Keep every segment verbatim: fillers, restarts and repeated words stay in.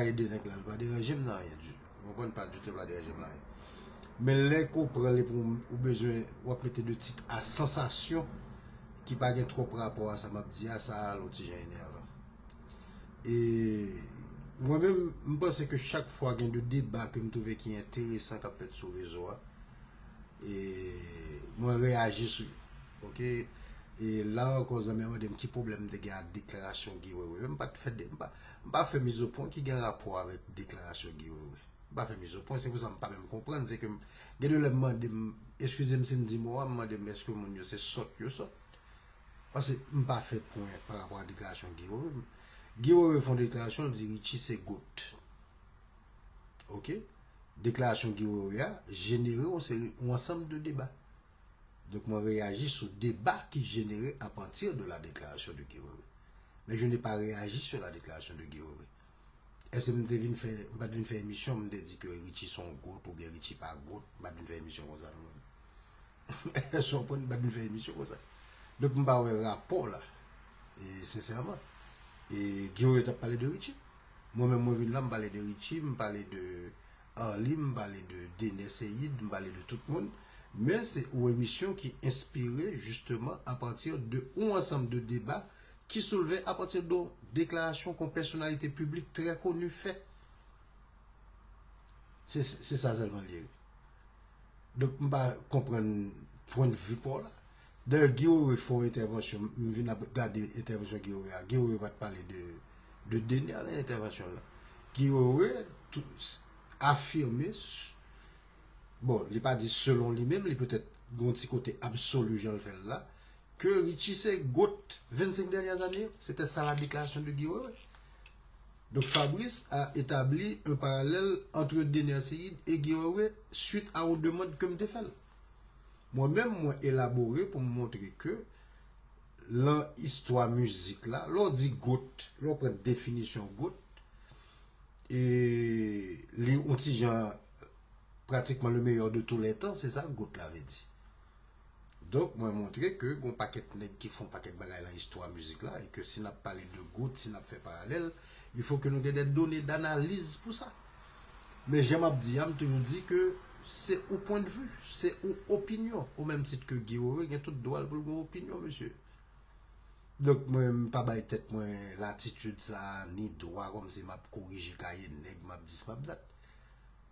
ede nèg la, li pa deranje m nan anyen ditou. Ou konprann, pa ditou, li pa deranje m nan anyen. Men lè ke w pran l epi w bezwen, w ap mete de tit a sansasyon ki pa gen twòp rapò a sa m ap di a, sa al yon ti jan enèvan. E mwen menm, m panse ke chak fwa gen de deba ke m twouve ki enteresan k ap fèt sou rezo a, e mwen reyaji sou yo. Oke? E la ankò, zanmi an mande m ki pwoblèm m te gen ak deklarasyon Guy Wewe. Men m pa t fè de, m pa, m pa fè mizopwen ki gen rapò avèk deklarasyon Guy Wewe. M pa fè mizopwen, se pou sa m pa menm konprann. Se ke m, gen de lè m mande m, eskize m si m di mo a, m mande m èske moun yo se sòt yo sòt. Paske m pa fè pwen pa rapò a deklarasyon Guy Wewe. Guy Wewe fè yon deklarasyon, l di Richie se goat. Oke? Deklarasyon Guy Wewe a jenere yon seri, yon ansanm de deba. Donk, mwen reyaji sou deba ki jenere à partir de la déclaration de Guy Wewe. Mais je n'ai pas réagi sur la déclaration de Guy Wewe. Èske m te vin fè, m pa t vin fè emisyon, m te di ke Richie se yon goat oubyen Richie pa goat, m pa t vin fè emisyon konsa non. Èske w konprann? M pa t vin fè emisyon konsa. Donk, m pa wè rapò la. E sensèman. E Guy Wewe t ap pale de Richie. Mwen menm, mwen vin la, m pale de Richie, m pale de Arly, m pale de Dener Ceïde, m pale de tout moun. Men se yon emisyon ki enspire justement à partir de yon ansanm de deba ki soulve à partir de deklarasyon ke yon pèsonalite piblik trè koni fè. Se, se sa sèlman li ye. Donk, m pa konprann pwennvi pa w la. Dayè, Guy Wewe fè yon entèvansyon, m vin ap gade entèvansyon Guy Wewe a. Guy Wewe pa t pale de, de Dener nan entèvansyon l la. Guy Wewe tou, afime, s-, bon, li pa di selon li menm, li petèt gen yon ti kote absoli jan l fè l la, ke Richie se goat vennsenk dènyè ane yo. C'était ça la déclaration de Guy Wewe. Donc Fabrice a établi un parallèle entre Dener Ceïde et Guy Wewe suite à yon demann ke m te fè l. Mwen menm, mwen elabore pou m montre ke lan istwa mizik la, lè w di goat, lè w pran definisyon goat, e li yon ti jan pratikman le meilleur de tous les temps, se sa goat la vle di. Donk, mwen montre ke gon pakèt nèg ki fè yon pakèt bagay lan istwa mizik la, e ke si n ap pale de goat, si n ap fè paralèl, il faut que nou gen des données d'analyse pou sa. Men jan m ap di a, m toujou di ke se yon pwennvi, se yon opinyon, o menm tit ke Guy Wewe gen tout dwa l pou l gen yon opinyon, mesye. Donk, mwen, m pa bay tèt mwen latitid sa a, ni dwa kòmsi m ap korije kaye nèg, m ap di s, m ap dat.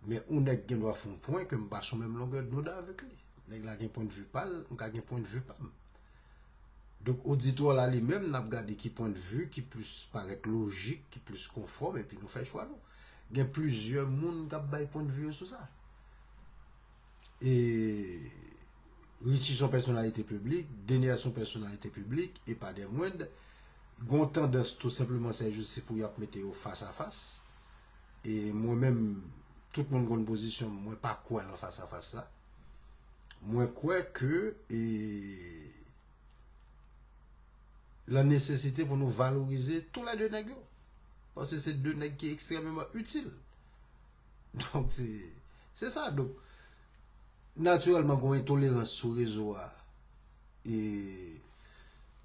Men yon nèg gen dwa fè yon pwen ke m pa sou menm longè donn avèk li. Nèg la gen pwennvi pa l, m ka gen pwennvi pa m. Donk, oditwa la li menm, n ap gade ki pwennvi ki plis parèt lojik, ki plis konfòm, epi nou fè chwa nou. Gen plizyè moun k ap bay pwennvi yo sou sa. E Richie se yon pèsonalite piblik, Dener se yon pèsonalite piblik, e pa dè mwend. Gon tandans tou senpleman sèjousi pou y ap mete yo fas a fas. E mwen menm, tout moun konn pozisyon m, mwen pa kwè lan fas a fas la. Mwen kwè ke, e, lan nesesite pou nou valorize tou lè de nèg yo. Paske se de nèg ki ekstrèmeman itil. Donk, se, se sa. Donk, natirèlman, gen yon entolerans sou rezo a. E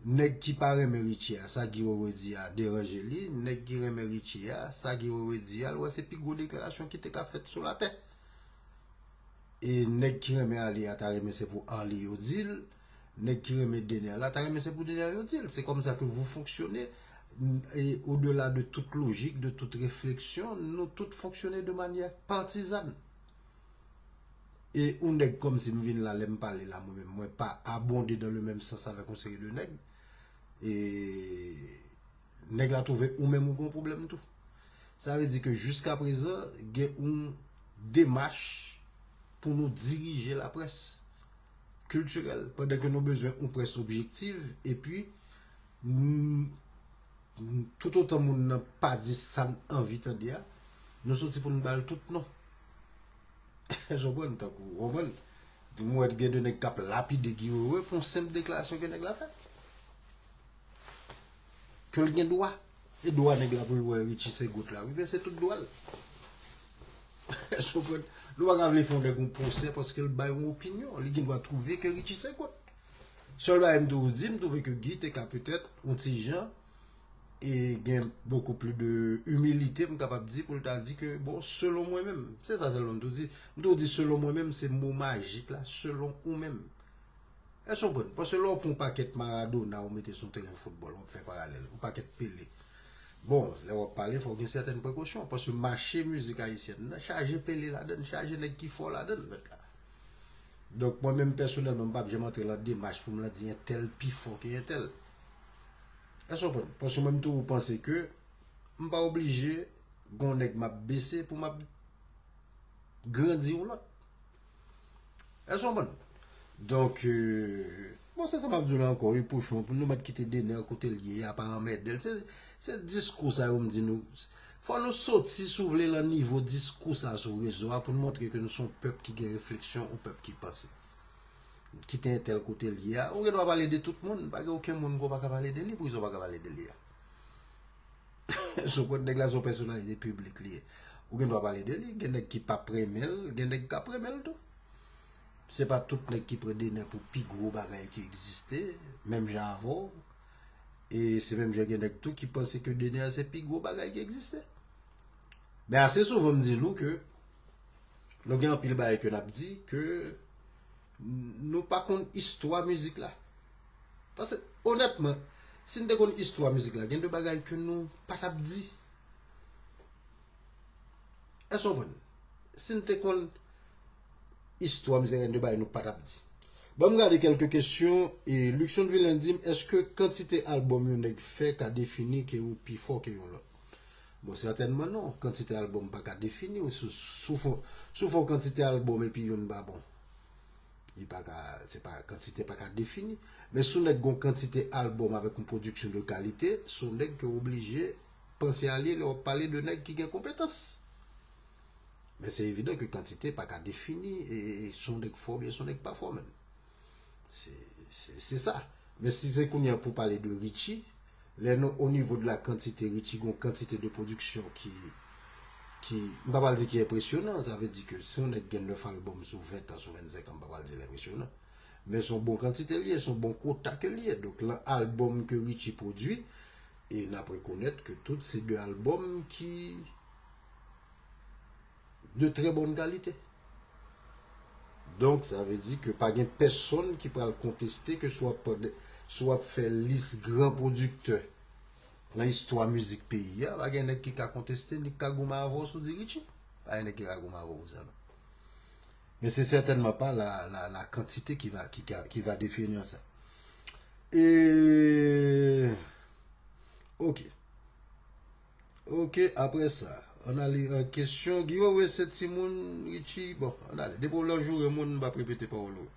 nèg ki pa renmen Richie a, sa Guy Wewe di a deranje li. Nèg ki renmen Richie a, sa Guy Wewe di a, l wè se pi gwo deklarasyon ki te ka fèt sou latè. E nèg ki renmen Arly a ta renmen se pou Arly yo di l. Nèg ki renmen Dener la ta renmen se pou Dener yo di l. C'est comme ça que vous fonctionnez. E au-delà de toute logique, de toute réflexion, nou tout fonksyone de manière partisane. E yon nèg kòmsi m vin la, lè m pale la, mwen menm, mwen pa abonde dans le même sens avec yon seri de nèg. E nèg la twouve ou menm ou gen yon pwoblèm tou. Sa vle di ke jiska prezan, gen yon demach pou nou dirije laprès kiltirèl, pandan ke nou bezwen yon près objektif, epi, n-, n-, toutotan moun nan pa di sa n anvi tande a, nou soti pou n ba l tout non. Èske w konprann? Tankou, w konprann? M wè gen de nèg k ap lapide Guy Wewe pou yon senp deklarasyon ke nèg la fè. Ke l gen dwa. E dwa nèg la pou l wè Richie se goat la. Wi, men se tout dwa l. Èske w konprann? Nou pa ka vle fè yon nèg yon pwosè paske l bay yon opinyon. Li gen dwa twouve ke Richie se goat. Sèl bagay m toujou di, m twouve ke Guy te ka petèt yon ti jan, e gen beaucoup plus de humilité, m kapab di, pou l ta di ke, bon, selon mwen menm, se sa sèlman m tou di. M tou di selon mwen menm, se mo majik la, selon ou menm. Èske w konprann? Paske lè w pran yon pakèt Maradona, ou mete sou yon teren foutbòl, w ap fè paralèl, yon pakèt Pele. Bon, lè w ap pale, fò w gen sètèn prekosyon, paske mache mizik ayisyèn nan chaje Pele ladann, chaje nèg ki fò ladann, mèt la. Donk, mwen menm pèsonèlman, m p ap janm antre lan demach pou m lan di entèl pi fò ke entèl. Èske w konprann? Paske mwen, m toujou panse ke m pa oblije gon nèg m ap bese pou m ap grandi yon lòt. Èske w konprann? Donk, euh, bon, se sa m ap di w la ankò, wi, Pouchon, pou nou mèt kite Dener kote l ye a, pa anmède l. Se, se diskou sa yo m di nou. Fò nou soti, si w vle, lan nivo diskou sa sou rezo a, pou n montre ke nou se yon pèp ki gen refleksyon, yon pèp ki panse. Kite entèl kote l ye a. Ou gen dwa pale de tout moun, pa gen okenn moun ke w pa ka pale de li, poukisa w pa ka pale de li a? Sou kont nèg la se yon pèsonalite piblik li ye. Ou gen dwa pale de li, gen nèg ki p ap renmen l, gen nèg k ap renmen l tou. Se pa tout nèg ki pran Dener pou pi gwo bagay ki egziste, menm jan avè w. E se menm jan gen nèg tou ki panse ke Dener se pi gwo bagay ki egziste. Men ase souvan m di nou ke nou gen anpil bagay ke n ap di ke n-, nou pa konn istwa mizik la. Paske, onètman, si n te konn istwa mizik la, gen de bagay ke nou pa t ap di. Èske w konprann? Si n te konn istwa mizik la, gen de bagay nou pa t ap di. Ban m gade kèlke kesyon. E Luxon Villain di m, èske kantite albòm yon nèg fè ka defini ke ou pi fò ke yon lòt? Bon, sètènman non. Kantite albòm pa ka defini w. Si, si w fè, si w fè yon kantite albòm epi youn pa bon, li pa ka, se pa, kantite pa ka defini. Men si yon nèg gon kantite albòm avèk yon pwodiksyon de kalite, se yon nèg ke w oblije panse a li lè w ap pale de nèg ki gen konpetans. Men se evidan ke kantite pa ka defini e, e, e si yon nèg fò oubyen si yon nèg pa fò menm. Se, se, se sa. Men si se kounye a pou pale de Richie, lè nou o nivo de la kantite, Richie gon kantite de pwodiksyon ki, ki, m pa pral di ki enpresyonan, sa vle di ke si yon nèg gen nèf albòm sou ven an, sou vennsenk an, m pa pral di l enpresyonan. Men se yon bon kantite li ye, se yon bon kwota ke li ye. Donk, lan albòm ke Richie pwodui, e n ap rekonèt ke tout se de albòm ki de trè bòn kalite. Donk, sa vle di ke pa gen pèsonn ki pral konteste ke si w ap, si w ap fè lis gran pwodiktè lan istwa mizik peyi a, pa gen nèg ki ka konteste, ni ki ka goumen avè w si w di Richie. Pa gen nèg ki ka goumen avè w pou sa, non. Men se sètènman pa la, la, la kantite ki va, ki ka, ki va defini sa. E, ok. Ok, apre sa, ann ale an kesyon. Giwo, wi, se timoun, Richie. Bon, ann ale. Depi w lan joure moun, m p ap repete pawòl ou.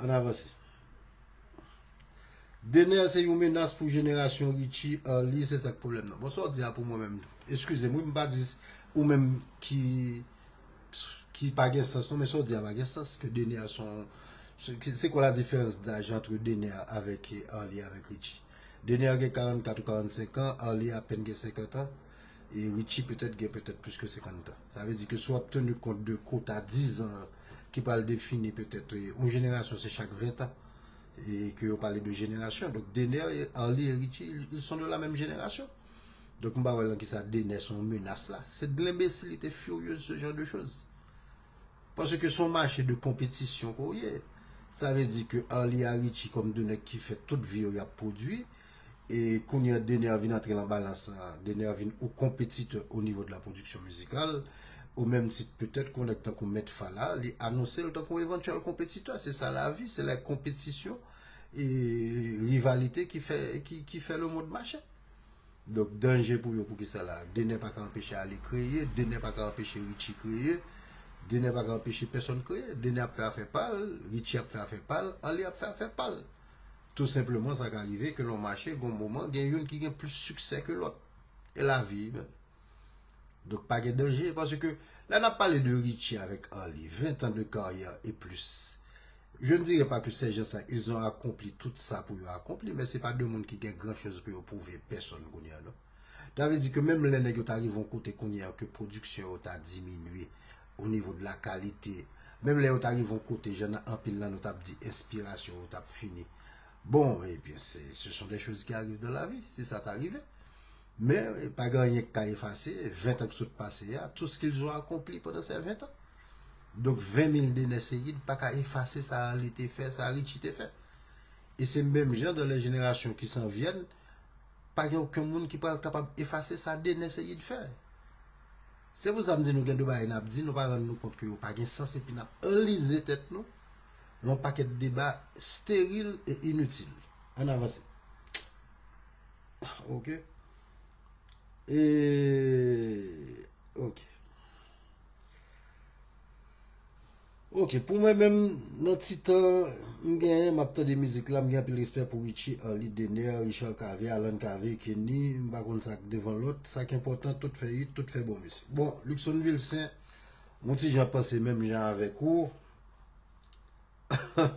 Ann avanse. Dener se yon menas pou jenerasyon Richie, Arly, se sa k pwoblèm nan. Bon, sa w di a pou mwen menm, eskize m, wi, m pa di s-, ou menm ki, ki pa gen sans, non, men sa w di a pa gen sans, ke Dener se yon, se, se kwa la diferans daj ant Dener avèk, e, Arly avèk Richie? Dener gen karannkat ou karannsenk an, Arly apèn gen senkant an, e Richie petèt gen petèt plis ke senkant an. Sa vle di ke si w ap teni kont de kota diz an ki pral defini petèt, e, yon jenerasyon se chak ven an, e ke yo pale de jenerasyon. Donk Dener, e, Arly e Richie, ils sont de la même génération. Donk m pa wè lan kisa Dener se yon menas la. C'est de l'imbécilité furieuse, ce genre de choses. Paske se yon mache de konpetisyon ke w ye. Sa vle di ke Arly a Richie kòm de nèg ki fè tout vi yo y ap pwodui. E kounye a Dener vin antre lan balans la. Dener vin yon konpetitè o nivo de la pwodiksyon mizikal. O menm tit petèt ke yon nèg tankou Mèt Fala, li anonse l tankou yon evantyèl konpetitè. Se sa lavi, c'est la compétition e rivalite ki fè, ki, ki fè le monde mache. Donk, danje pou yo, poukisa la? Dener pa ka anpeche Arly kreye, Dener pa ka anpeche Richie kreye, Dener pa ka anpeche pèsonn kreye. Dener ap fè afè pa l, Richie ap fè afè pa l, Arly ap fè afè pa l. Tou senpleman, sa ka rive ke nan yon mache, gon moman, gen youn ki gen plis siksè ke lòt. E lavi, menm. Donk, pa gen danje, paske lè n ap pale de Richie avèk Arly, ven an de karyè e plis, je ne dirais pas que ces gens-là, ils ont accompli tout ça pou yo akonpli, men se pa de moun ki gen gran choz pou yo pwouve pèsonn kounye a, non. Sa vle di ke menm lè nèg yo ta rive yon kote kounye a ke pwodiksyon yo ta diminye o nivo de la kalite, menm lè yo ta rive yon kote, jan anpil nan nou t ap di, enspirasyon yo t ap fini. Bon, ebyen, se, ce sont des choses qui arrivent dans la vie, si sa ta rive. Men, pa gen anyen ki ka efase ven tan ki sot pase a, tout ce qu'ils ont accompli pendant ces vingt ans. Donk, ven mil denè Seyid pa ka efase sa Arly te fè, sa Richie te fè. E se menm jan dans les générations qui s'en viennent, pa gen okenn moun ki pral kapab efase sa denè Seyid fè. Se pou sa m di nou gen de bagay n ap di, nou pa rann nou kont ke yo pa gen sans epi n ap anlize tèt nou nan yon pakèt deba steril e initil. Ann avanse. Ok. E, ok. Ok, pou mwen menm, nan ti tan m genyen, m ap tande mizik la, m gen anpil respè pou Richie, Arly, Dener, Richard Cavé, Alan Cavé, Kenny, m pa konn sa k devan lòt, sa k enpòtan, tout fè hit, tout fè bon mizik. Bon, Luckson Vilcin, m yon ti jan panse menm jan avèk ou.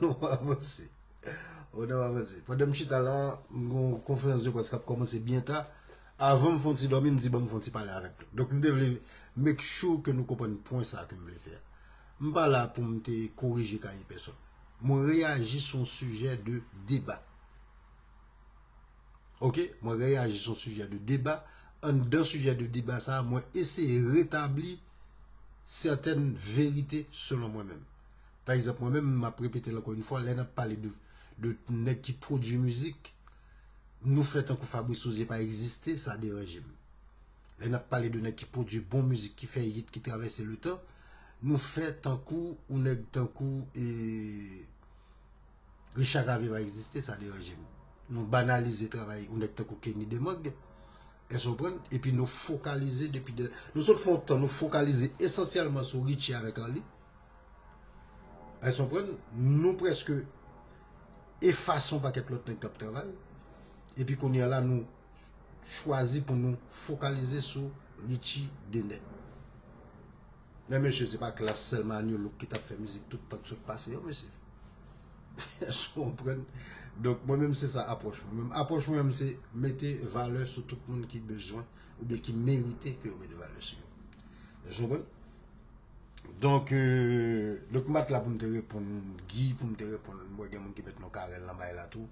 Nou avanse. Ou nan avanse. Pandan m chita la, m gon konferans de près k ap kòmanse byen ta. Avan m fè yon ti dòmi, m di ban m fè yon ti pale avèk nou. Donk, m te vle make sure ke nou konprann pwen sa ke m vle fè a. M pa la pou m te korije kaye pèsonn. Mwen reyaji sou yon sijè de deba. Ok, mwen reyaji sou yon sijè de deba. Anndan sijè de deba sa a, mwen eseye retabli sètèn verite selon mwen menm. Pa egzanp, mwen menm, m ap repete l ankò yon fwa, lè n ap pale de, de nèg ki pwodui mizik, nou fè tankou Fabrice Ouzé pa egziste, sa deranje m. Lè n ap pale de nèg ki pwodui bon mizik, ki fè hit, ki travèse letan, nou fè tankou yon nèg tankou e, Richard Cavé pa egziste, sa deranje m. Nou banalize travay yon nèg tankou Kenny Demang. Èske w konprann? Epi nou fokalize depi de, nou sot fè yon tan, nou fokalize esansyèlman sou Richie avèk Arly. Èske w konprann? Nou prèske efase yon pakèt lòt nèg k ap travay. Epi kounye a la, nou chwazi pou nou fokalize sou Richie Dener. Men mesye, se pa klas sèlman Agnolok ki t ap fè mizik tout tan k sot pase yo, mesye. Èske w konprann? Donk, mwen menm, se sa apwòch mwen. Menm apwòch mwen menm, se mete valè sou tout moun ki bezwen oubyen ki merite ke yo mete valè sou yo. Èske w konprann? Donk, euh, donk, m pa t la pou m te reponn Guy, pou m te reponn, mwen gen moun ki met non Carel nan bay la tou.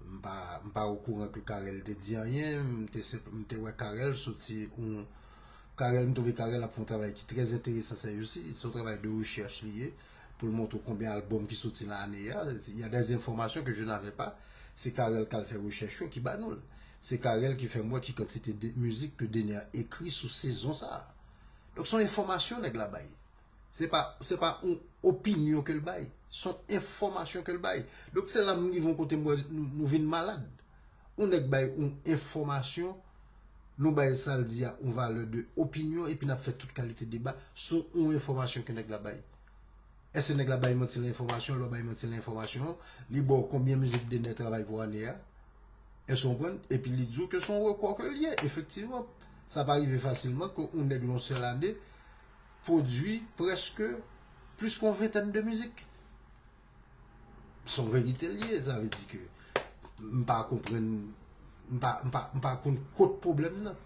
M pa, m pa okouran ke Carel te di anyen, m te senp-, m te wè Carel soti yon, Carel, m twouve Carel ap fè yon travay ki trè enteresan, sèyè osi, se yon travay de rechèch li ye, pou l montre w konbyen albòm ki soti nan ane a. Il y a des informations que je n'avais pas, se Carel k al fè rechèch yo ki ba nou l. Se Carel ki fè m wè ki kantite de mizik ke Dener ekri sou sezon sa a. Donk, se yon enfòmasyon nèg la bay. Se pa, se pa yon opinyon ke l bay. Se yon enfòmasyon ke l bay. Donk, se la m rive yon kote m wè nou, nou vin malad. Yon nèg bay yon enfòmasyon, nou bay sa l di a yon valè de opinyon, epi n ap fè tout kalite deba sou yon enfòmasyon ke nèg la bay. Èske nèg la bay manti nan enfòmasyon? Lè w bay manti nan enfòmasyon, li ba w konbyen mizik Dener travay pou ane a? Èske w konprann? Epi li di w ke se yon rekò ke l ye. Efektivman, sa pa rive fasilman ke yon nèg nan yon sèl ane pwodui prèske plis ke yon ventèn de mizik. Se yon verite l ye, sa vle di ke m pa konprann, m pa, m pa, m pa konn kot pwoblèm nan.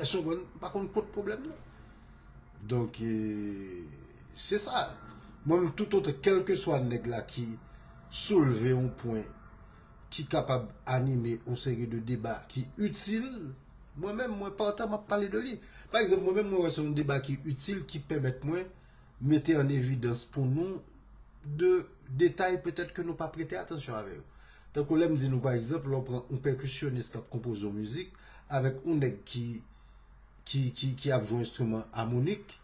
Èske w konprann? M pa konn kot pwoblèm nan. Donk, e, se sa. Mwen menm, toutotan, kèlkeswa nèg la ki soulve yon pwen ki kapab anime yon seri de deba ki itil, mwen menm, mwen pa antan m ap pale de li. Pa egzanp, mwen menm, mwen wè se yon deba ki itil, ki pèmèt mwen mete an evidans pou nou de detay petèt ke nou pa prete atansyon avè yo. Tankou lè m di nou, pa egzanp, lè w pran yon pèkisyonis k ap konpoze yon mizik avèk yon nèg ki, ki, ki, ki ap jwe yon enstriman amonik,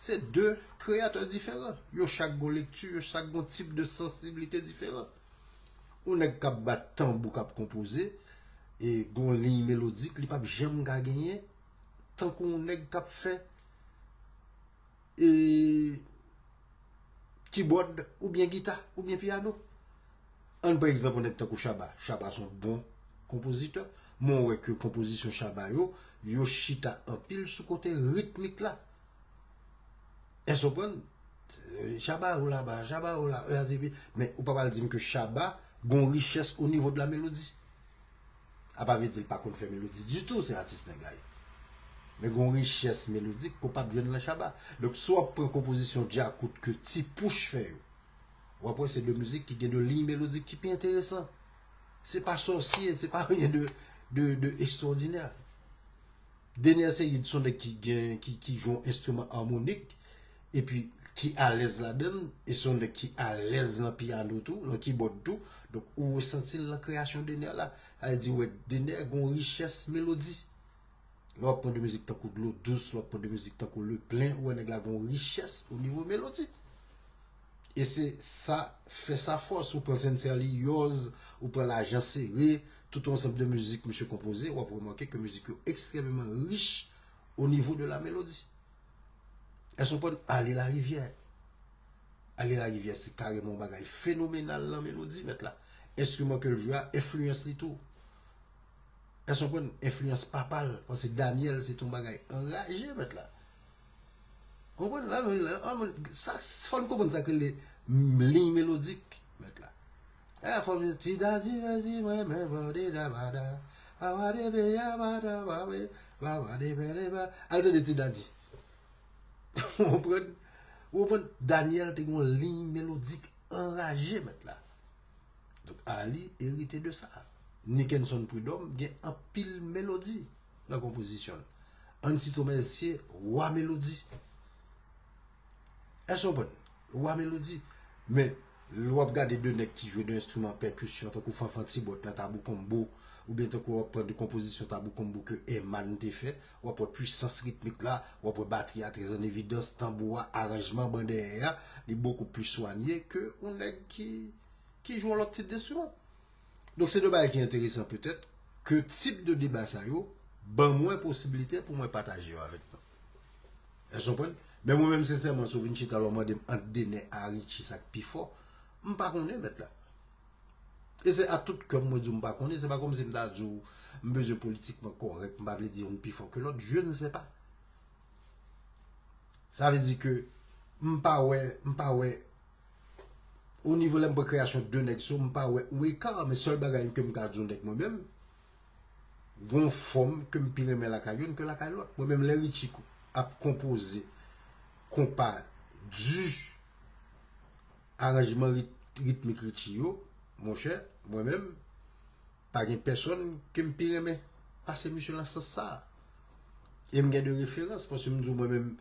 se de kreyatè diferan. Yo chak gon lekti, yo chak gon tip de sansiblite diferan. Yon nèg k ap bat tanbou, k ap konpoze, e gon liy melodik, li p ap janm ka genyen tankou yon nèg k ap fè e, kibòd oubyen gita oubyen pyano. Ann pran egzanp yon nèg tankou Shabba. Shabba se yon bon konpozitè. Mwen wè ke konpozisyon Shabba yo, yo chita anpil sou kote ritmik la. Èske w konprann? Shabba ou laba, Shabba ou la, e, a, se pi, men ou pa pral di m ke Shabba gon richès o nivo de la melodi. A pa vle di l pa konn fè melodi ditou, se atis nèg la ye. Men gon richès melodik ke w p ap jwenn nan Shabba. Donk, si w ap pran konpozisyon Djakout ke Ti Pouch fè yo, w ap wè se de mizik ki gen de liy melodik ki pi enteresan. Se pa sòsye, se pa anyen de, de, de ekstwòdinè. Dener Ceïde se yon nèg ki gen, ki, ki jwe yon enstriman amonik, epi ki alèz ladan l, e se yon nèg ki alèz nan pyano tou, nan kibòd tou. Donk, ou resanti l nan kreyasyon Dener la. Sa vle di, ou wè Dener gen yon richès melodi. Lè w ap pran de mizik tankou Dlo Dous, lè w ap pran de mizik tankou Le Plen, ou wè nèg la gen yon richès o nivo melodi. E se sa, fè sa fòs, ou pran Sensè Liyòz, ou pran Lajan Sere, tout yon ansanm de mizik misye konpoze, w ap remake ke mizik yo ekstrèmeman rich o nivo de la melodi. Èske w konprann? Ale Larivyè. Ale Larivyè se kareman yon bagay fenomenal nan melodi, mèt la. Enstriman ke l jwe a, enfliyans li tou. Èske w konprann? Enfliyans papa l, paske Daniel se t yon bagay anraje, mèt la. Ou konprann? La, la, la, sa, fò n konprann sa k rele liy melodik, mèt la. E fò m di, ti dadi, dadi, mwen, mwen, bòde, da, bada, abade, be, abada, babe, babade, bede, ba. Al tande ti dadi. Ou konprann? Ou konprann? Daniel te gen yon liy melodik anraje, mèt la. Donk, Ali erite de sa. Nickenson Prud'homme gen anpil melodi nan konpozisyon l. Ann Sito Mèsye, wa melodi. Èske w konprann? Wa melodi. Men, lè w ap gade de nèg ki jwe de enstriman pèkisyon, tankou Fanfan Tibòt nan Tabou Konbo, oubyen tankou w ap pran de konpozisyon Tabou Konbo ke Herman te fè, w ap wè pwisans ritmik la, w ap wè batri a trè an evidans, tanbou a, aranjman ban dèyè a, li bokou plis swanye ke yon nèg ki, ki jwe yon lòt tip enstriman. Donk, se de bagay ki enteresan petèt, ke tip de deba sa yo ban mwen posibilite pou mwen pataje yo avèk nou. Èske w konprann? Men mwen menm, sensèman, si w vin chita la, w mande m ant Dener a Richie sa k pi fò, m pa konnen, mèt la. E se a tout kè m mwen di w m pa konnen, se pa kòmsi m ta di w m bezwen politikman kòrèk, m pa vle di youn pi fò ke lòt, je ne sais pas. Sa vle di ke m pa wè, m pa wè, o nivo lè m pran kreyasyon de nèg sa yo, m pa wè yon eka, men sèl bagay ke m ka di yon nèg mwen menm, gon fòm ke m pi renmen lakay youn ke lakay lòt. Mwen menm, lè Richie ap konpoze konpa di aranjman rit-, ritmik Richie yo, monchè, mwen menm, pa gen pèsonn ke m pi renmen pase misye nan sans sa a. E m gen de referans, paske m di w mwen menm,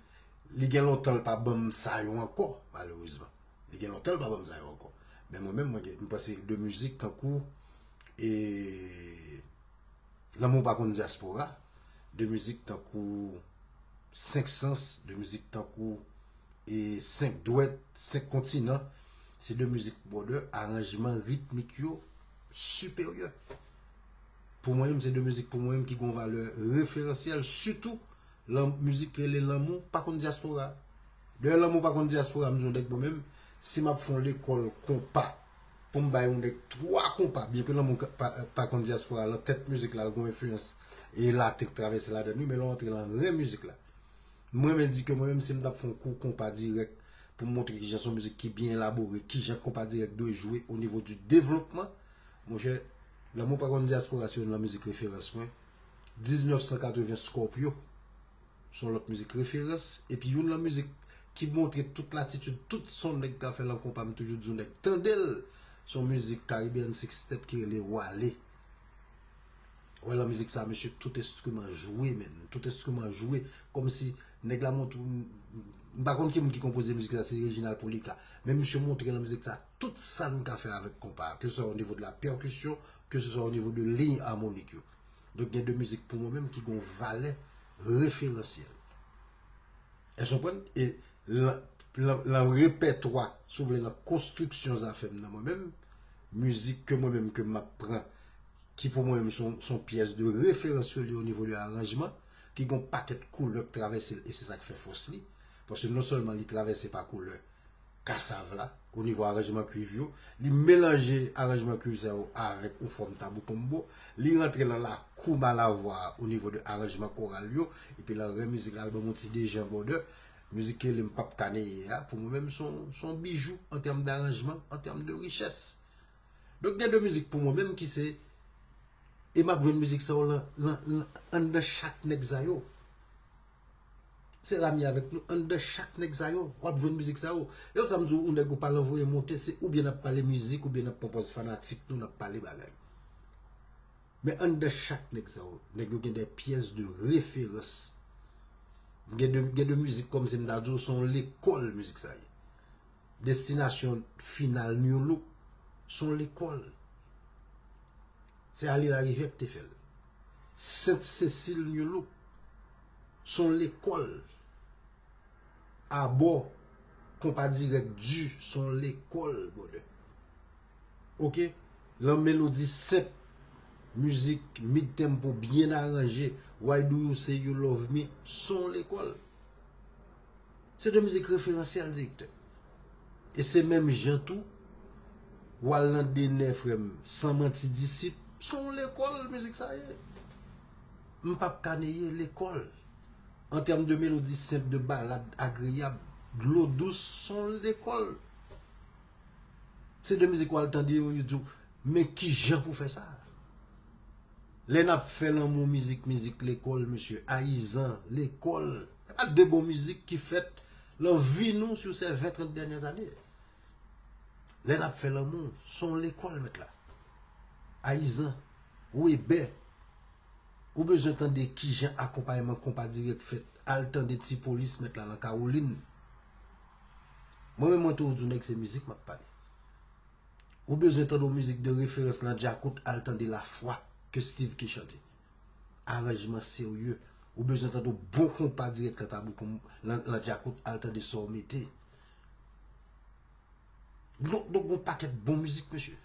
li gen lontan l pa ban m sa yo ankò, malerezman. Li gen lontan l pa ban m sa yo ankò. Men mwen menm, mwen gen, m panse de mizik tankou, e, Lanmou pa konn dyaspora, de mizik tankou Senk Sans, de mizik tankou, e, Senk Dwèt, Senk Kontinan, se de mizik, brother, aranjman ritmik yo siperyè. Pou mwen menm, se de mizik pou mwen menm ki gon valè referansyèl, sitou lan-, mizik ki rele Lanmou pa konn dyaspora. Dayè, Lanmou pa konn dyaspora, m di w nèg mwen menm, si m ap fè yon lekòl konpa, pou m bay yon nèg twa konpa, byen ke Lanmou ka-, pa, pa konn dyaspora, lan tèt mizik la, l gon enfliyans e laten k travèse ladan l, wi, men lè w antre lan ren mizik la. M renmen di ke mwen menm, si m t ap fè yon kou konpa dirèk pou m montre kijan se yon mizik ki byen elabore, kijan konpa dirèk dwe jwe o nivo di devlopman, monchè, Lanmou pa konn dyaspora se youn lan mizik referans mwen. Diznèf san katreven Scorpio. Se yon lòt mizik referans. Epi youn lan mizik ki montre tout latitid, tout sa yon nèg ka fè lan konpa, m toujou di yon nèg tande l. Se yon mizik Caribbean Sextet ki rele Wale. Wè, lan mizik sa, mesye, tout enstriman jwe, menn. Tout enstriman jwe. Kòmsi nèg la montre, m pa konn ki moun ki konpoze mizik sa, se Reginald Polica. Men misye montre lan mizik sa, tout sa n ka fè avèk konpa, ke se swa o nivo de la pèkisyon, ke se swa o nivo de liy amonik yo. Donk, gen de mizik pou mwen menm ki gon valè referansyèl. Èske w konprann? E lan, lan, lan repètwa, si w vle, lan konstriksyon zafè m nan mwen menm, mizik ke mwen menm ke m ap pran, ki pou mwen menm se yon, se yon pyès de referans ke li o nivo de aranjman, ki gon pakèt koulè k travèse l, e se sa k fè fòs li. Paske non sèlman li travèse pa koulè, kasav la, o nivo aranjman kwiv yo. Li melanje aranjman kwiv sa yo avèk yon fòm tabou konbo. Li rantre lan lakou Malavwa a o nivo de aranjman koral yo. Epi lan ren mizik la, l ban m yon ti dejan bòdè. Mizik ke li m p ap ka neye a, pou mwen menm, se yon, se yon bijou an tèm daranjman, an tèm de richès. Donk, gen de mizik pou mwen menm ki se, e m ap jwenn mizik sa yo lan, lan, lan, anndan chak nèg sa yo. Se Lami avèk nou, anndan chak nèg sa yo, w ap jwenn mizik sa yo. E sa m di w, yon nèg ou pa lan voye monte, se oubyen n ap pale mizik, oubyen n ap pran pòz fanatik nou, n ap pale bagay. Men anndan chak nèg sa yo, nèg yo gen de pyès de referans. Gen de, gen de mizik kòmsi m ta di w se yon lekòl mizik sa ye. Destinasyon final New Look se yon lekòl. Se Ale Larivyè ki te fè l. Sent Sesil New Look se yon lekòl. Abò, Konpa Dirèk Di se yon lekòl, brother. Oke? Lan melodi senp, mizik mid tempo byen aranje, Why Do You Say You Love Me se yon lekòl. Se de mizik referansèl, direktè. E se menm jan tou, w al nan Denè, frè m, San Manti Disip, se yon lekòl mizik sa ye. M p ap ka neye lekòl. An tèm de melodi senp, de balad agreyab, dlo dous, se yon lekòl. Se de mizik w al tande yo, yo di w, men kijan pou fè sa? Lè n ap fè lanmou, mizik, mizik lekòl, mesye, Ayizan, lekòl. Se pa de bon mizik ki fèt lan vi nou sou se ven, trant dènyè ane. Lè n ap fè lanmou, se yon lekòl, mèt la. Ayizan, Webè, ou bezwen tande kijan akonpayman Konpa Dirèk fèt, al tande Ti Polis, mèt la, lan Kawolin. Mwen menm, mwen toujou di w nèg se mizik m ap pale. Ou bezwen tande yon mizik de referans lan djakout, al tande Lafwa ke Steve Kay chante. Aranjman serye. Ou bezwen tande yon bon Konpa Dirèk lan tabou pou m, lan, lan djakout, al tande Sa W Mete. Donk, donk, gon pakèt bon mizik, mesye.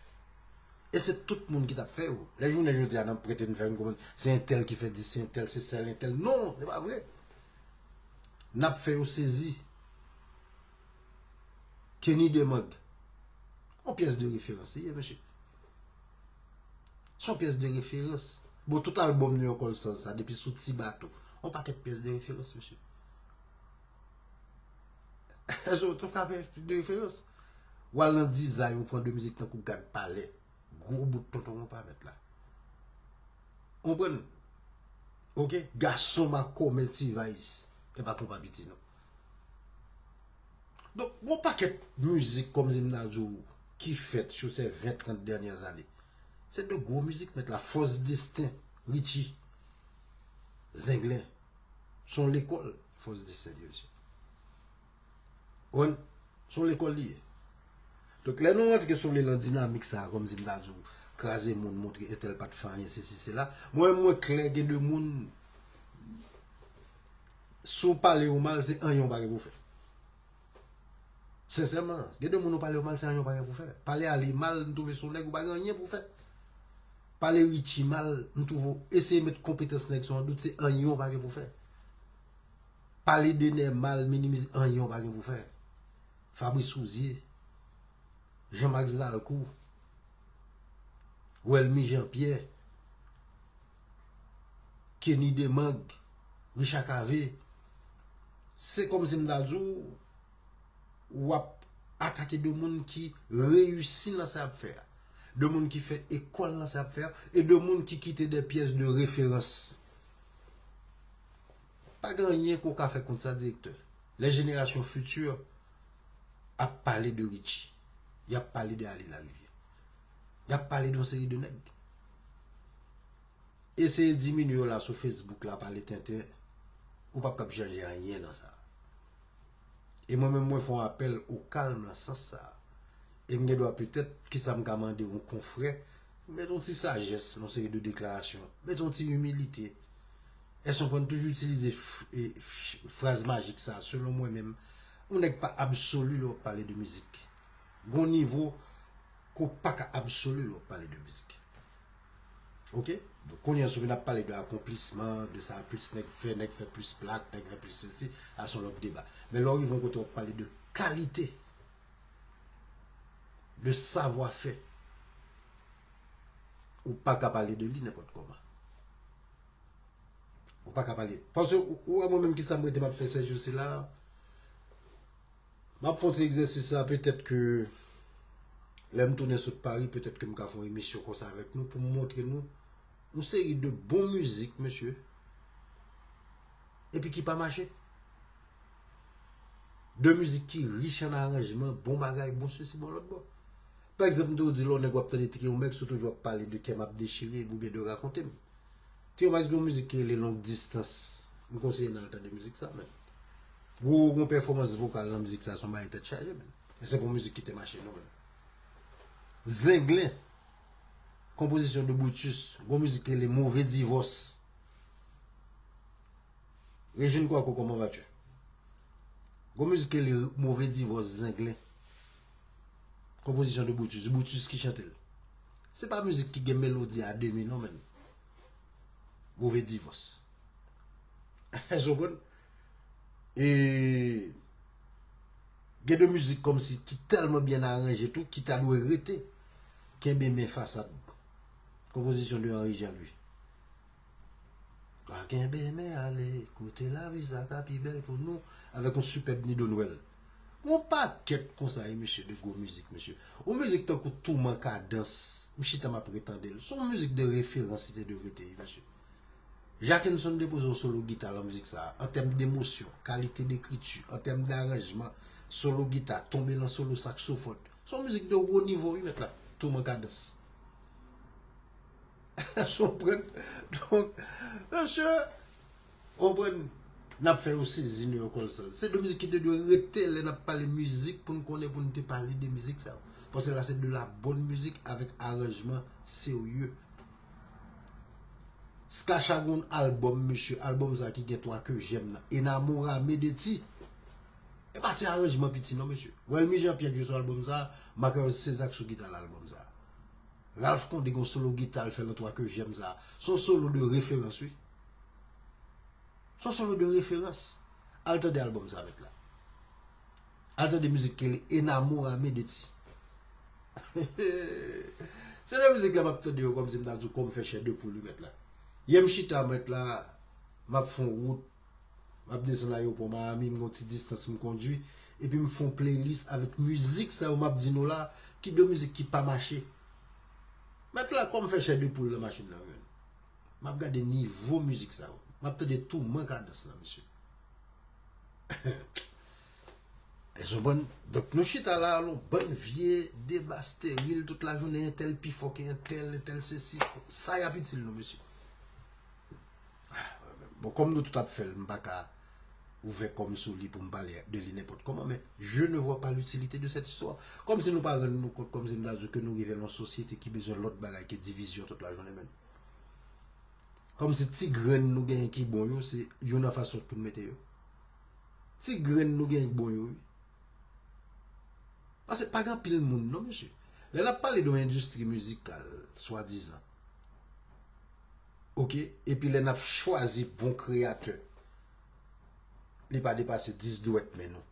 E se tout moun ki t ap fè yo. Lè jounen jodi a, n ap prete n fè n konprann se entèl ki fè dis, se entèl, se sèl entèl. Non, se pa vre. N ap fè yo sezi. Kenny Demang. Yon pyès de referans li ye, mesye. Se yon pyès de referans. Bon, tout albòm New York All Stars sa, depi sou Ti Bato, yon pakèt pyès de referans, mesye. Èske w ka fè de referans? W al nan Dizay, ou pran de mizik tankou Gad Palè. Gwo bout tonton konpa, mèt la. Ou konprann? Oke? Gason makòmè T-Vice. E pa konpa piti, non. Donk, gon pakèt mizik, kòmsi m ta di w, ki fèt sou se ven, trant dènyè ane. Se de gwo mizik, mèt la. Fòs Desten, Richie. Zenglen. Se yon lekòl, Fòs Desten, mesye. Konprann? Se yon lekòl li ye. Donk, lè nou rantre, si w vle, lan dinamik sa a, kòmsi m ta di w, kraze moun, montre entèl pa t fè anyen, sesi, sela. Mwen, mwen klè, gen de moun, si w pale yo mal, se anyen w pa gen pou fè. Sensèman, gen de moun ou pale yo mal, se anyen w pa gen pou fè. Pale Ale mal, m twouve se yon nèg ou pa gen anyen pou fè. Pale Richie mal, m twouve w eseye met konpetans nèg sou yon dout, se anyen w pa gen pou fè. Pale Denè mal, minimize, anyen w pa gen pou fè. Fabrice Rouzier, Jean Max Valcourt, Welmy Jean Pierre, Kenny Demang, Richard Cavé, se kòmsi m ta di w, w ap atake de moun ki reyisi nan sa y ap fè a, de moun ki fè ekòl nan sa y ap fè a, e de moun ki kite de pyès de referans. Pa gen anyen ke w ka fè kont sa, direktè. Les générations futures ap pale de Richie. Y ap pale de Ale Larivyè. Y ap pale de yon seri de nèg. Eseye diminye yo la sou Facebook la, pale tenten, ou p ap kab chanje anyen nan sa. E mwen menm, mwen fè yon apèl o kalm lan sans sa. E m gen dwa petèt, kisa m ka mande yon konfrè, met yon ti sajès, yon seri de deklarasyon, met yon ti imilite. Èske w konprann, toujou itilize f-, e, f-, fraz majik sa, selon mwen menm, yon nèg pa absoli lè w ap pale de mizik. Gon nivo ke w pa ka absoli lè w ap pale de mizik. Oke? Donk, kounye a, si w vin ap pale de akonplisman, de sa plis nèg fè, nèg fè plis plak, nèg fè plis sesi, a se yon lòt deba. Men lè w rive yon kote w ap pale de kalite, de savwa fè, ou pa ka pale de li nenpòt kòman. Ou pa ka pale. Paske ou, ou wè mwen menm kisa m rete m ap fè sèjou sila. M ap fè yon ti egzèsis la, petèt ke lè m tounen sot Pari, petèt ke m ka fè yon emisyon konsa avèk nou pou m montre nou yon seri de bon mizik, mesye, epi ki pa mache. De mizik ki rich an aranjman, bon bagay, bon sesi, bon lòt bò. Pa egzanp, m toujou di lè yon nèg w ap tande Triyomex, ou toujou ap pale de kè m ap dechire oubyen de rakonte m. Triyomex gen yon mizik ki rele Long Distance. M konseye n al tande mizik sa, men. Gwo, gwo pèfòmans vokal nan mizik sa, se yon bagay tèt chaje, men. E se pa yon mizik ki te mache, non, men. Zenglen, konpozisyon de Brutus, gwo mizik ki rele Move Divòs. Régine Coicot, comment vas-tu? Gwo mizik ki rele Move Divòs, Zenglen. Konpozisyon de Brutus. Brutus ki chante l. Se pa mizik ki gen melodi a demi, non, men. Move Divòs. Èske w konprann? E gen de mizik kòmsi ki tèlman byen aranje tou, ki ta dwe rete. Kenbe men fasad. Konpozisyon de Henri Jean Louis. Pa kenbe men ale, kote lavi sa ka pi bèl pou nou, avèk yon sipèb Nido Nwèl. Yon pakèt konsa, wi, mesye, de gwo mizik, mesye. Yon mizik tankou Touman Kadans, m chita m ap retande l. Se yon mizik de referans li te dwe rete, wi, mesye. Jackenson depoze yon solo gita lan mizik sa a, an tèm de emosyon, kalite dekriti, an tèm de aranjman, solo gita, tonbe lan solo saksofòn. Se yon mizik de wo nivo, wi, mèt la. Touman Kadans. Èske w konprann? Donk, mesye, w konprann, n ap fè yo sezi nou ankò sa. Se de mizik ki te dwe rete lè n ap pale mizik pou n konnen pou n te pale de mizik sa yo. Paske la se de la bòn mizik avèk aranjman serye. Skacha gen yon albòm, mesye, albòm sa ki gen twa ke j'aime nan. Enamorame de ti. E pa ti aranjman piti non, mesye. Welmy Jean Pierre ki sou albòm sa, Macaire Césac sou gita albòm sa. Ralph Condé gon solo gita l fè nan twa ke j'aime sa. Se yon solo de referans, wi. Se yon solo de referans. Al tande albòm sa, mèt la. Al tande mizik ki rele Enamorame de ti. Se nan mizik la m ap tande yo kòmsi m ta di w kò m fè chè de poul, wi, mèt la. Yè m chita, mèt la, m ap fè yon wout. M ap desann ayewopò Miami, m gen yon ti distans m kondui, epi m fè yon playlist avèk mizik sa yo m ap di nou la, ki de mizik ki pa mache. Mèt la, kò m fè chè de poul nan machin nan, wi. M ap gade nivo mizik sa yo. M ap tande Touman Kadans lan, mesye. Èske w konprann? Donk, nou chita la, yon bann vye deba steril tout lajounen, entèl pi fò ke entèl, entèl sesi. Sa y ap itil nou, mesye? Bon, kòm nou tout ap fè l, m pa ka ouvè kò m sou li pou m pale de li nenpòt kòman, men je ne vois pas l'utilité de cette histoire. Kòmsi nou pa rann nou kont, kòmsi m ta di w ke nou rive nan yon sosyete ki bezwen lòt bagay ke divizyon tout lajounen, men. Kòmsi ti grenn nou genyen ki bon yo, se youn an fas lòt pou n mete yo. Ti grenn nou genyen ki bon yo, wi. Paske pa gen anpil moun, non, mesye. Lè n ap pale de yon endistri mizikal, swadizan, oke, epi lè n ap chwazi bon kreyatè, li pa depase dis dwèt men nou.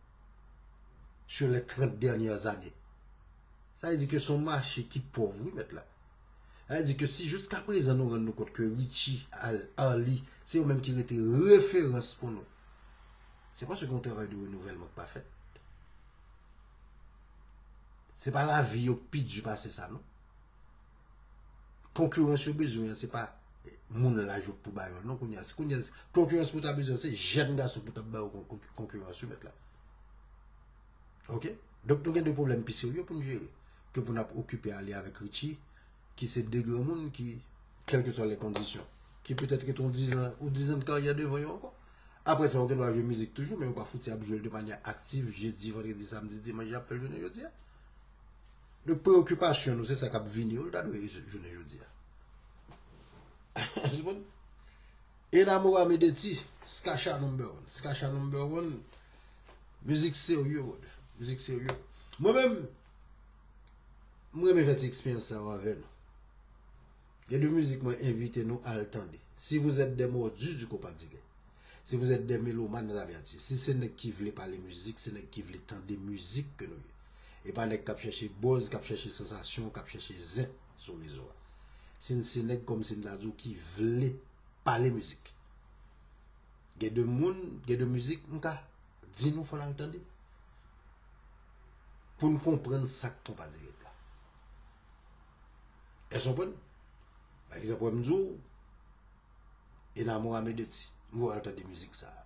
Sur les trente dernières années. Sa vle di ke se yon mache ki pòv, wi, mèt la. Sa vle di ke si jiskaprezan nou rann nou kont ke Richie, Al-, Arly, se yo menm ki rete referans pou nou, se paske yon travay de renouvèlman k pa fèt. Se pa lavi yo k pi di pase sa, non. Konkirans yo bezwen an, se pa moun laj yo k pou ba yo l, non, kounye a. Se kounye a, konkirans pou ta bezwen, se jèn gason pou ta ba yo kon-, kon-, konkirans, wi, mèt la. Oke? Donk, nou gen de pwoblèm pi serye pou n jere ke pou n ap okipe ale avèk Richie, ki se de granmoun ki, kèlkeswa lè kondisyon, ki petèt gen yon dizan ou dizan de karyè devan yo ankò. Apre sa, yo gen dwa jwe mizik toujou, men yo pa fouti ap jwe l de manyè aktiv, jedi, vandredi, samdi, dimanch, y ap fè l jounen jodi a. Donk, preyokipasyon nou, se sa k ap vini yo, l ta dwe jounen jodi a. Ou konprann? Enamorame de ti, Skacha number one. Skacha number one, mizik serye, brother. Mizik serye. Mwen menm, m renmen fè ti eksperyans sa yo avè nou. Gen de mizik mwen envite nou al tande. Si vous êtes des mordus du compas du gain, si vous êtes des mélomanes avertis, si se nèg ki vle pale mizik, se nèg ki vle tande mizik ke nou ye. E pa nèg k ap chèche buzz, k ap chèche sansasyon, k ap chèche zen sou rezo a. Si n se nèg kòmsi m ta di w ki vle pale mizik. Gen de moun, gen de mizik, m ka di nou fò n al tande. Pou n konprann sa k konpa dirèk la. Èske w konprann? Pa egzanp, wè m di w, Enamorame de ti. M voye al tande mizik sa a.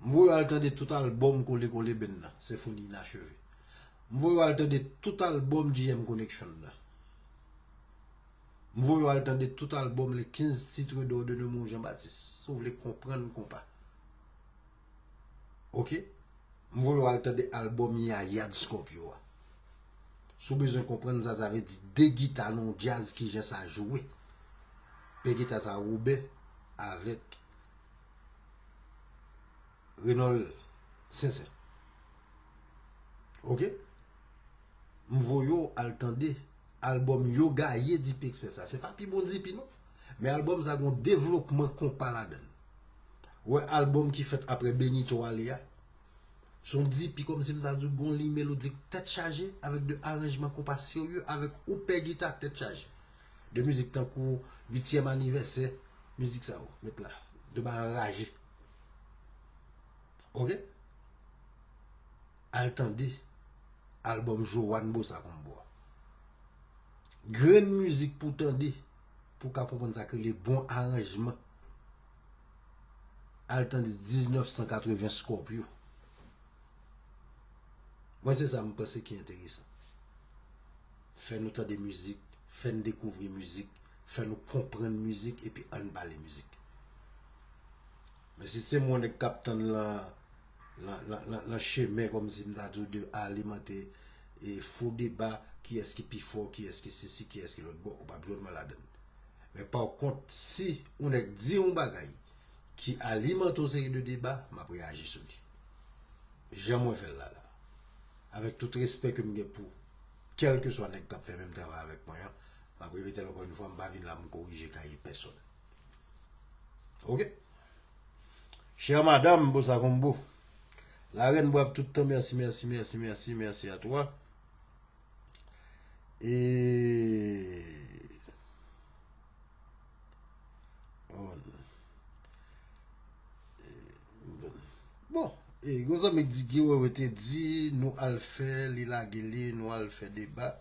M voye al tande tout albòm Kole Kole Band nan, Senfoni Inacheve. M voye w al tande tout albòm G M Connection nan. M voye w al tande tout albòm Les quinze titres d'or de Nemours Jean Baptiste, si w vle konprann konpa. Oke? M voye w al tande albòm Yaya de Scorpio a. Si w bezwen konprann sa, sa vle di de gita nan yon djaz, kijan sa joure. Pe gita sa Wouben avèk Renold Sensen. Oke? M voye w al tande albòm Yo Gaye D P Express la. Se pa pi bon D P non. Men albòm sa gon devlopman konpa ladan l. Ou wè albòm ki fèt apre Benito ale a? Se yon D P kòmsi m ta di w gon liy melodik tèt chaje avèk de aranjman konpa serye avèk ou pè gita tèt chaje. De mizik tankou Uityèm Anivèsè, mizik sa yo, met la. De bagay anraje. Oke? Al tande albòm Joanne Bossa Combo a. Grenn mizik pou w tande, pou w ka konprann sa k rele bon aranjman. Al tande diznèf san katreven Scorpio. Mwen se sa m panse ki enteresan. Fè nou tande mizik, fè n dekouvri mizik, fè nou konprann mizik, epi ann pale mizik. Men si se mwen nèg k ap tann lan, lan, lan, lan, lan chemen, kòmsi m ta di w, de alimante e fo deba, kiyès ki pi fò, kiyès ki sesi, kiyès ki lòt bò, ou p ap jwenn mwen ladan l. Men pa kont, si yon nèg di yon bagay ki alimante yon seri de deba, m ap reyaji sou li. Jan mwen fè l la la. Avèk tout respè ke m gen pou kèlkeswa nèg k ap fè menm travay avèk mwen an, m ap repete l ankò yon fwa, m pa vin la pou m korije kaye pèsonn. Oke? Chère madame Bossa Combo, la reine brave tout temps, merci, merci, merci, merci, merci à toi. E, oh, bon, e, gon zanmi k di Guy Wewe te di nou al fè, li lage li, nou al fè deba.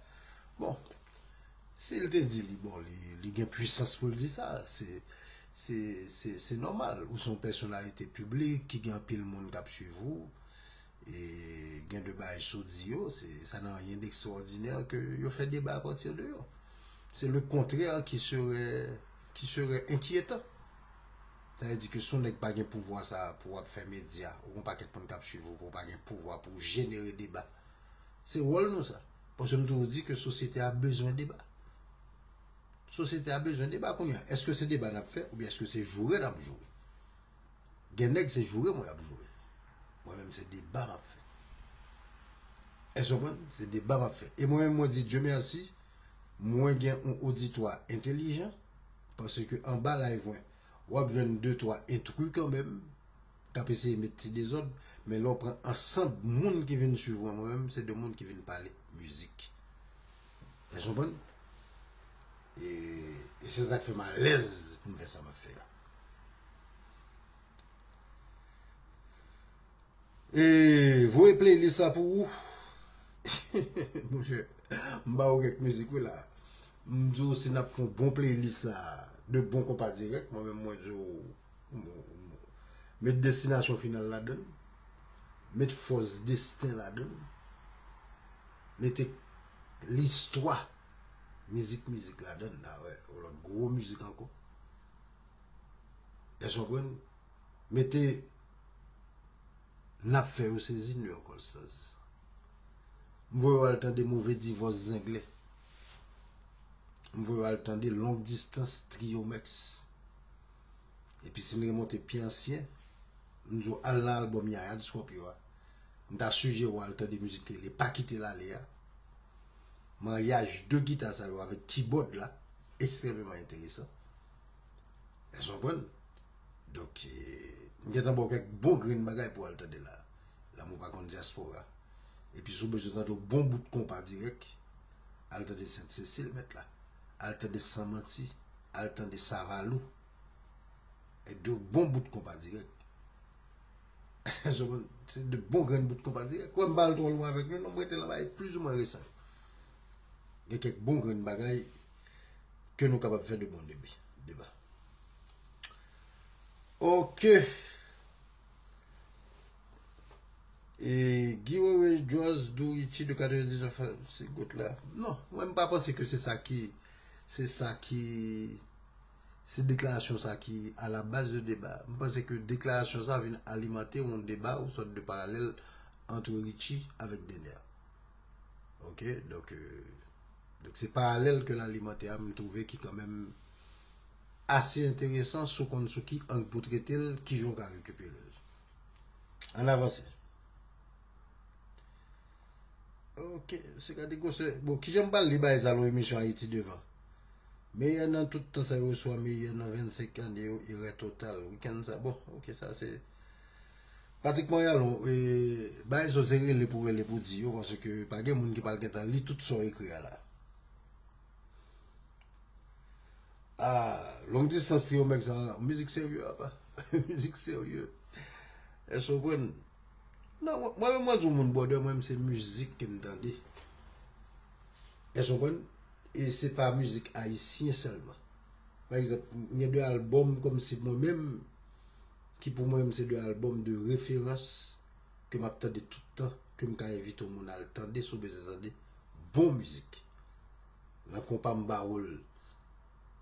Bon, si l te di li, bon, li, li gen pwisans pou l di sa. Se, se, se, se nòmal. Ou se yon pèsonalite piblik ki gen anpil moun k ap swiv ou. E gen de bagay sou di yo, se, ça n'a rien d'extraordinaire que yo fè deba apati de yo. C'est le contraire qui serait, qui serait inquiétant. Sa vle di ke si yon nèg pa gen pouvwa sa pou w ap fè medya, ou gon pakèt moun k ap swiv ou, ke w pa gen pouvwa pou w jenere deba. Se wòl nou sa. Paske m toujou di ke sosyete a bezwen deba. Sosyete a bezwen deba kounye a. Èske se deba n ap fè oubyen èske se joure n ap joure? Gen nèg se joure mwen y ap joure. Mwen menm se deba m ap fè. Èske w konprann? Se deba m ap fè. E mwen menm mwen di Dye mèsi, mwen gen yon oditwa entelijan, paske anba live mwen, w ap jwenn de twa entri kanmenm, k ap eseye met ti dezòd, men lè w pran ansanm moun ki vin swiv mwen, mwen menm, se de moun ki vin pale mizik. Èske w konprann? E, e se sa k fè m alèz pou m fè sa m ap fè a. E voye playlist la pou ou. Monchè, m ba ou kèk mizik wi la. M di w si n ap fè yon bon playlist la, de bon konpa dirèk, mwen menm mwen di w, met Destinasyon Final ladan l, met Fòs Desten ladan l, mete listwa mizik mizik ladan l, a wè, yon lòt gwo mizik ankò. Èske w konprann? Mete N ap fè yo sezi New York All Stars. M voye w al tande Move Divòs Zenglen. M voye w al tande Long Distance Trio Mix. Epi si n remonte pi ansyen, m di w al nan albòm Yaya di Scorpio a. M ta sijere w al tande mizik ki rele Pa Kite L Ale a. Maryaj de gita sa yo avèk kibòd la, ekstrèmeman enteresan. Èske w konprann? Donk, e, m gentan ba w kèk bon grenn bagay pou w al tande la. Lanmou pa konn dyaspora. Epi si w bezwen tande yon bon bout konpa dirèk, al tande Sent Sesil, mèt la. Al tande San Manti, al tande Savalou. E de bon bout konpa dirèk. Se de bon grenn bout konpa dirèk. Kwè m pa al twò lwen avèk nou, non, m rete nan bagay plizoumwen resan. Gen kèk bon grenn bagay ke nou kapab fè de bon debi, deba. Oke. E Guy Wewe, George, Dou Richie de katrevendisnèf, se gout la. Non, mwen m pa panse ke se sa ki, se sa ki, se deklarasyon sa ki a la baz de deba. M panse ke deklarasyon sa vin alimante yon deba ou sòt de paralèl ant Richie avèk Dener. Ok, donk, euh, donk se paralèl ke l alimante a, m twouve ki kanmenm ase enteresan si w konn sou ki ang pou trete l, kijan w ka rekipere l. Ann avanse. Ok, se gade gwosè. Bon, kijan m pral li bagay sa lon emisyon Ayiti Devan? Meyè nan tout tan sa yo, swa meyè nan vennsenk ane yo, erè total. Wikenn sa, bon, ok, sa se Patrick Montréal, e, bagay sa se rele pou rele pou di yo, paske pa gen moun ki pral gentan li tout sa w ekri a la. Ah, long distance trio mèg sa, mizik serye apa. Mizik serye. Èske w konprann? Non, mwen, mwen menm mwen di w moun bòdè, mwen menm se mizik ke m tande. Èske w konprann? E se pa mizik ayisyen sèlman. Pa egzanp, m gen de albòm kòmsi mwen menm, ki pou mwen menm se de albòm de referans ke m ap tande tout tan, ke m ka envite yon moun al tande, si w bezwen tande bon mizik. Nan konpa m ba w l.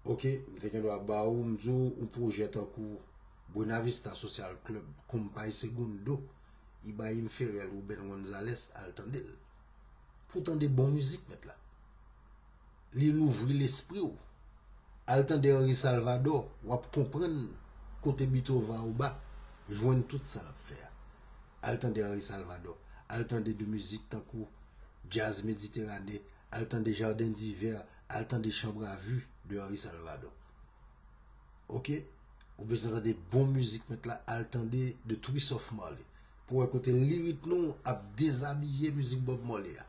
Ok, m te gen dwa ba w, m di w, yon pwojè tankou Buena Vista Social Club, Compay Segundo, Ibrahim Ferrer, Ruben Gonzalez, al tande l. Pou w tande bon mizik, mèt la. Li louvri lespri w. Al tande Henri Salvador, w ap konprann kote Beethoven ou ba, jwenn tout sa l ap fè a. Al tande Henri Salvador, al tande de mizik tankou Djaz Mediterane, al tande Jardin d'Hiver, al tande Chambre à vue de Henri Salvador. Ok? Ou bezwen tande bon mizik, mèt la, al tande The Twist of Marley. Pou wè kote lirik nou ap dezabiye mizik Bob Marley a.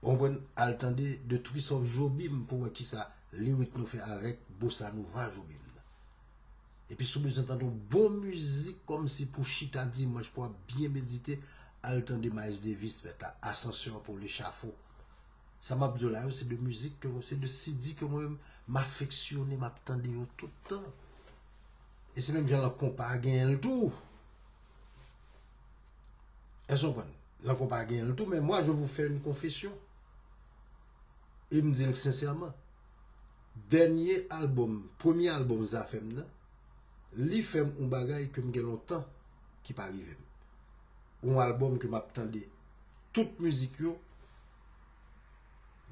Ou konprann? Al tande The Twist of Jobim pou wè kisa lirik nou fè avèk Bossa Nova Jobim nan. Epi si w bezwen tande yon bon mizik kòmsi pou chita dimanch pou w ap byen medite, al tande Miles Davis, mèt la, Ascenseur pour l'échafaud. Sa m ap di w la yo, se de mizik ke, se de C D ke mwen menm, m afeksyone, m ap tande yo tout tan. E se menm jan lan konpa a genyen l tou. Èske w konprann? Lan konpa a genyen l tou, men mwa, je vous fais une confession. E m di l sensèman. Dènye albòm, premye albòm Zafèm nan, li fè m yon bagay ke m gen lontan ki pa rive m. Yon albòm ke m ap tande tout mizik yo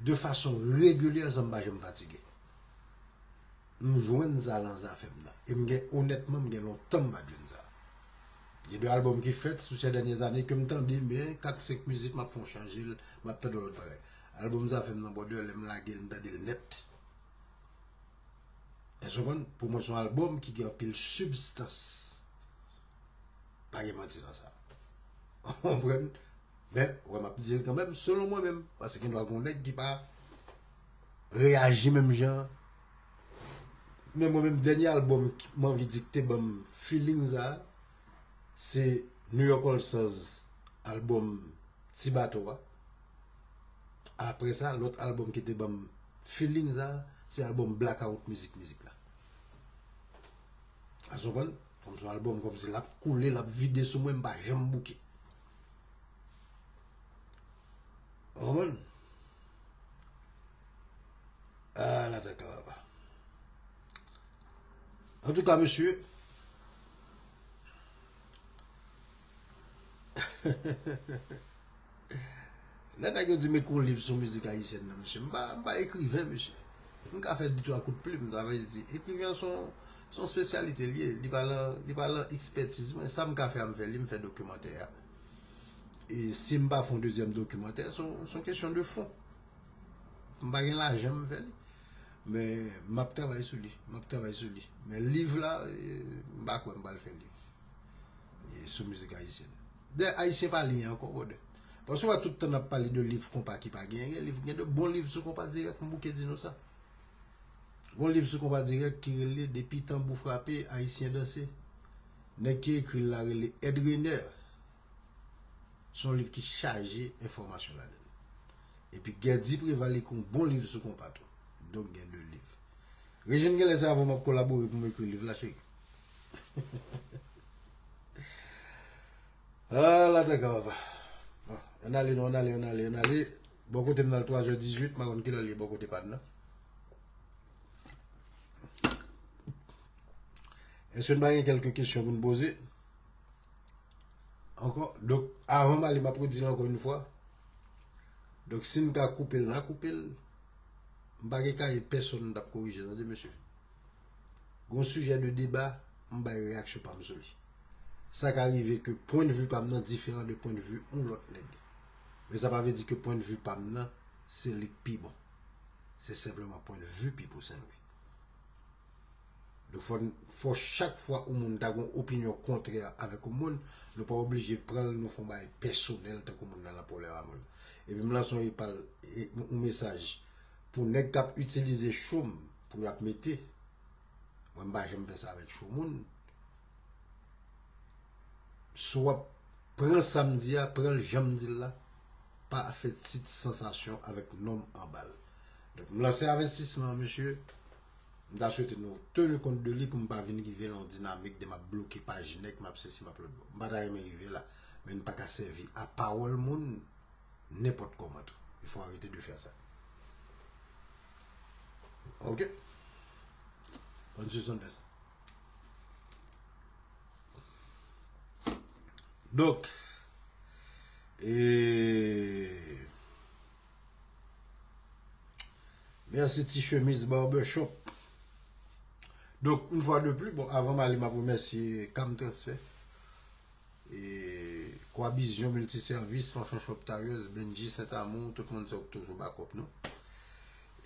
de fason regilyè san m pa janm fatige. M jwenn sa lan Zafèm nan. E m gen, onètman, m gen lontan m pa t jwenn sa. Gen de albòm ki fèt sou sè dènye zane ke m tande, men kat senk mizik m ap fè yon chanje l, m ap tande yon lòt bagay. Albòm Zafèm nan, brother, lè m lage l, m tande l nèt. Èske w konprann? Pou mwen, se yon albòm ki gen anpil sibstans. Pa gen manti nan sa. Ou konprann? Men, wè, m ap di l kanmenm, selon mwen menm. Paske gen dwa gen yon nèg ki pa reyaji menm jan. Men mwen menm, dènye albòm ki m anvi di ki te ban m feeling sa, se New York All Stars, albòm Ti Bato a. Apre sa, lòt albòm ki te ban m feeling sa, se albòm Blackout Mizik Mizik la. Èske w konprann? Kòm se yon albòm kòmsi l ap koule, l ap vide sou mwen, m pa janm bouke. Ou konprann? Ah, la tèt la papa. Antouka, mesye, lè nèg yo di m ekri yon liv sou mizik ayisyèn nan, mesye, m pa, m pa ekriven, mesye. M ka fè de twa kout plim, sa vle di, ekriven se yon, se yon espesyalite l ye, li pa lan, li pa lan ekspètiz mwen. Sa m ka fè a, m fè li, m fè dokimantè a. E si m pa fè yon dezyèm dokimantè, se yon, se yon kesyon de fon. M pa gen lajan m fè li. Men m ap travay sou li. M ap travay sou li. Men liv la, e, m pa kwè m pral fè liv. E, sou mizik ayisyèn. Dayè, ayisyen pa li ankò, brother. Paske w wè tout tan n ap pale de liv konpa ki pa genyen, gen liv, gen de bon liv sou konpa dirèk, m bouke di nou sa. Gon liv sou konpa dirèk ki rele Depi tanbou frape, ayisyen danse. Nèg ki ekri l la rele Ed Rener. Se yon liv ki chaje enfòmasyon ladan l. Epi Guerdy Préval ekri yon bon liv sou konpa tou. Donk gen de liv. Regine, genlè se avè w m ap kolabore pou m ekri liv la, cheri. Ah, la, dakò, papa. Bon, ann ale, nou, ann ale, ann ale, ann ale. Bò kote m nan l twa zè dizuit, m pa konn kilè l ye bò kote pa n nan. Èske n pa gen kèlke kesyon pou n poze? Ankò, donk, avan m ale, m ap redi l ankò yon fwa. Donk, si n ka koupe l, n a koupe l. M pa gen kaye pèsonn m t ap korije, tande, mesye. Gon sijè de deba, m bay reyaksyon pa m sou li. Sa ka rive ke pwennvi pa m nan diferan de pwennvi yon lòt nèg. Men sa pa vle di ke pwennvi pa m nan, se li k pi bon. Se senpleman pwennvi Pipo Senlwi. Donk, fò, fò chak fwa yon moun ta gon opinyon kontrè avèk yon moun, nou pa oblije pran l, nou fè yon bagay pèsonèl tankou moun nan nan pwoblèm avè l. Epi m lanse yon epal, e, yon mesaj pou nèg k ap itilize cho m pou y ap mete. Mwen, m pa janm fè sa avèk cho moun. Si w ap pran sa m di a, pran l jan m di l la. Pa fè tit sansasyon avèk non m anba l. Donk, m lanse avètisman an, mesye. M ta swete nou teni kont de li pou m pa vin rive nan yon dinamik de m ap bloke paj nèg, m ap sesi, m ap lòt bò. M pa ta renmen rive la. Men n pa ka sèvi a pawòl moun nenpòt kòman tou. Il faut arrêter de faire ça. Ok? Ann sispann fè sa. Donk, e, mèsi Ti Chemiz Barbershop. Donk, yon fwa de plis, bon, avan m ale, m ap remèsye Cam Transfert, e, Kwa Bizyon Miltisèvis, Fanfan Shop Tires, Benji Sentamour, tout moun sa yo k toujou bakòp nou.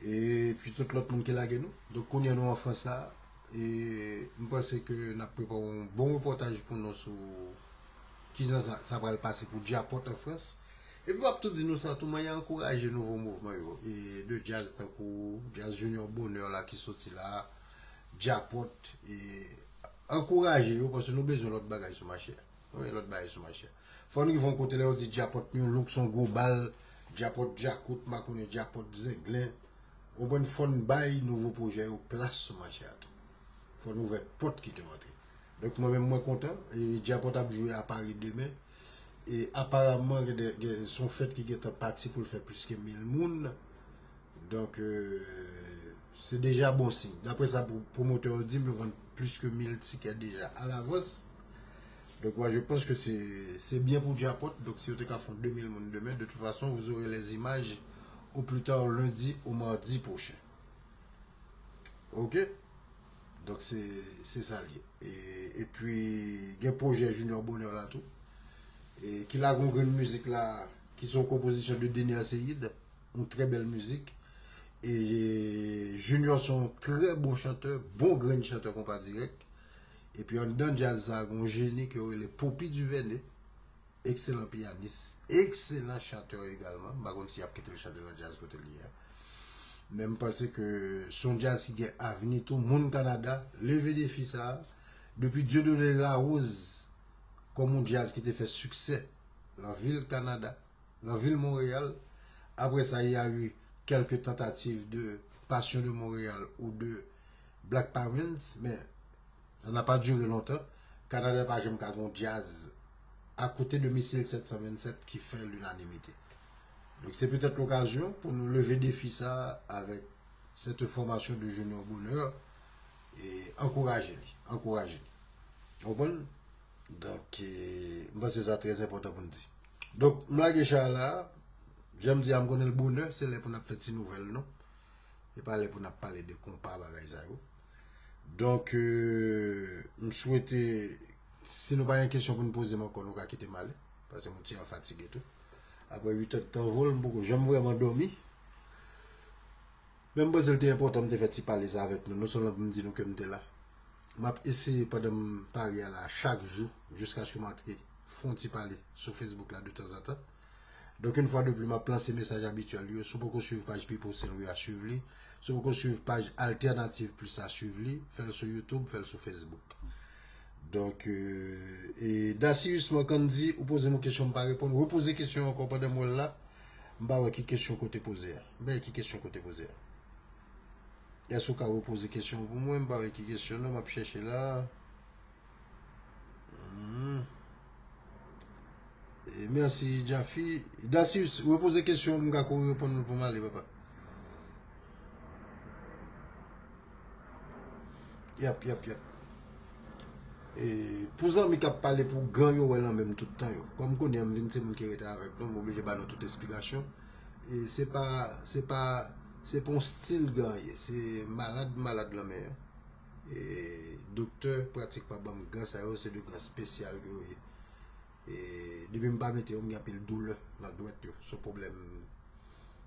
Epi tout lòt moun ki lage nou. Donk, kounye a nou an Frans la, e m panse ke n ap prepare yon bon repòtaj pou nou sou kijan sa, sa pral pase pou Djapòt an Frans. Epi m ap tou di nou sa tou, mwen ankouraje nouvo mouvman yo, e de djaz tankou djaz Junior Bonheur la ki soti la, Djapòt, e ankouraje yo, paske nou bezwen lòt bagay sou mache a. Wi, lòt bagay sou mache a. Fò n rive yon kote lè yo di Djapòt New Look se yon gwo bal, Djapòt Djakout, m pa konnen Djapòt Zenglen. Ou konprann, fò n bay nouvo pwojè yo plas sou mache a tou. Fò n ouvè pòt kite yo antre. Donk, mwen menm, mwen kontan. E Djapòt ap jwe a Pari demen. E aparamman, gen de, gen, se yon fèt ki gentan pati pou l fè plis ke mil moun. Donk, euh, se deja bon siy. Daprè sa pwo-, pwomotè yo di m, yo vann plis ke mil tikè deja alavans. Donk, moi, je pense que c'est, c'est bien pour Djapòt. Donk, si yo te ka fè de mil moun demen, de toute façon, vous aurez les images au plus tard lundi ou mardi prochain. Ok? Donk, se, se sa l ye. E, epi, gen pwojè Junior Bonheur la tou. E, ki lage yon grenn mizik la, ki se yon konpozisyon de Dener Ceïde. Yon trè bèl mizik. E Junior se yon trè bon chantè, bon grenn chantè konpa dirèk. Epi anndan djaz sa a, gen yon jeni ke yo rele Poppy Duvernay, ekselan piyanis, ekselan chantè egalman. M pa konn si y ap kite l chante nan djaz kote l ye a. Men m panse ke se yon djaz ki gen avni tou. Moun Kanada, leve defi sa a. Depi Dieudonné Larose, kòm yon djaz ki te fè siksè nan vil Kanada, nan vil Monreyal. Après ça, il y a eu quelques tentatives de Passion de Montréal ou de Black Parents, mais ça n'a pas duré longtemps. Kanada pa janm ka gon djaz à côté de Missile sept cent vingt-sept ki fè linanimite. Donc c'est peut-être l'occasion pour nous lever défi ça avec cette formation de Junior Bonheur et encourager li, encourager li. Ou konprann? Donk, e, m panse sa trè enpòtan pou n di. Donk, m lage chay la, jan m di a, m konnen l bonè, se lè pou n ap fè ti nouvèl nou. E pa lè pou n ap pale de konpa, bagay sa yo. Donk, e, m swete, si nou pa gen kesyon pou n poze m ankò, nou ka kite m ale. Paske m ti jan fatige tou. Apre uit è tan vòl, m poko janm vrèman dòmi. Men m panse l te enpòtan m te fè ti pale sa avèk nou. Non sèlman pou m di nou ke m te la. M ap eseye pandan m pare a la chak jou, jiskaske m antre, fè yon ti pale sou Facebook la de tanzantan. Donk, yon fwa de plis, m ap lanse mesaj abityèl yo. Si w poko swiv paj Pipo Senlwi a, swiv li. Si w poko swiv paj Alternative Plus la, swiv li. Fè l sou YouTube, fè l sou Facebook. Donk, euh, e Dasius Marcandy, ou poze m yon kesyon, m pa reponn. Repoze kesyon ankò pandan m wè l la. M pa wè ki kesyon ke w te poze a. M pa wè ki kesyon ke w te poze a. Èske w ka repoze kesyon pou mwen? M pa wè ki kesyon non, m ap chèche la. Hmm. Mèsi, Jaffy. Dasius, repoze kesyon, m ka ko reponn ou pou m ale, papa. Yap, yap, yap. E, pou zanmi k ap pale pou gan yo wè nan menm tout tan yo. Kòm kounye a m vin se moun ki rete avèk nou, m oblije ba nou tout esplikasyon. E se pa, se pa, se pa yon stil gan ye, se malad, malad lanmè an. E doktè pratikman ban m gan sa yo, se de gan espesyal ke yo ye. E depi m pa mete yo, m gen anpil doulè nan dwèt yo. Se yon pwoblèm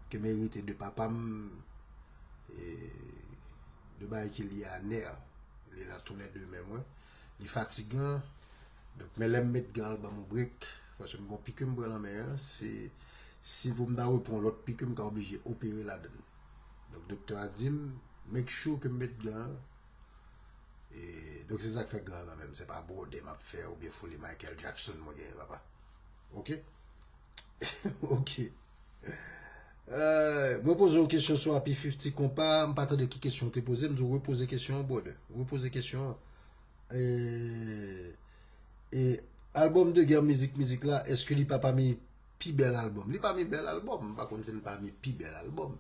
ke m erite de papa m, e de bagay ki lye a nè. Li nan toulède men mwen. Li fatigan. Donk, men lè m met gan, l ban m yon brek. Paske m gon piki m pran nan men an. Si, si pou m ta repran lòt piki, m ka oblije opere ladan l. Donk, doktè a di m, make sure ke m met gan. E, donk, se sa k fè gan nan men m. Se pa bwode m ap fè oubyen foli Michael Jackson mwen genyen, papa. Oke? Oke. Euh, mwen poze yon kesyon sou Happy fifty Konpa, m pa tande ki kesyon w te poze, m di w repoze kesyon an, brother. Repoze kesyon an. E, e albòm De Guerre Mizik Mizik la, èske li pa pami pi bèl albòm? Li pami bèl albòm, m pa konn si l pami pi bèl albòm.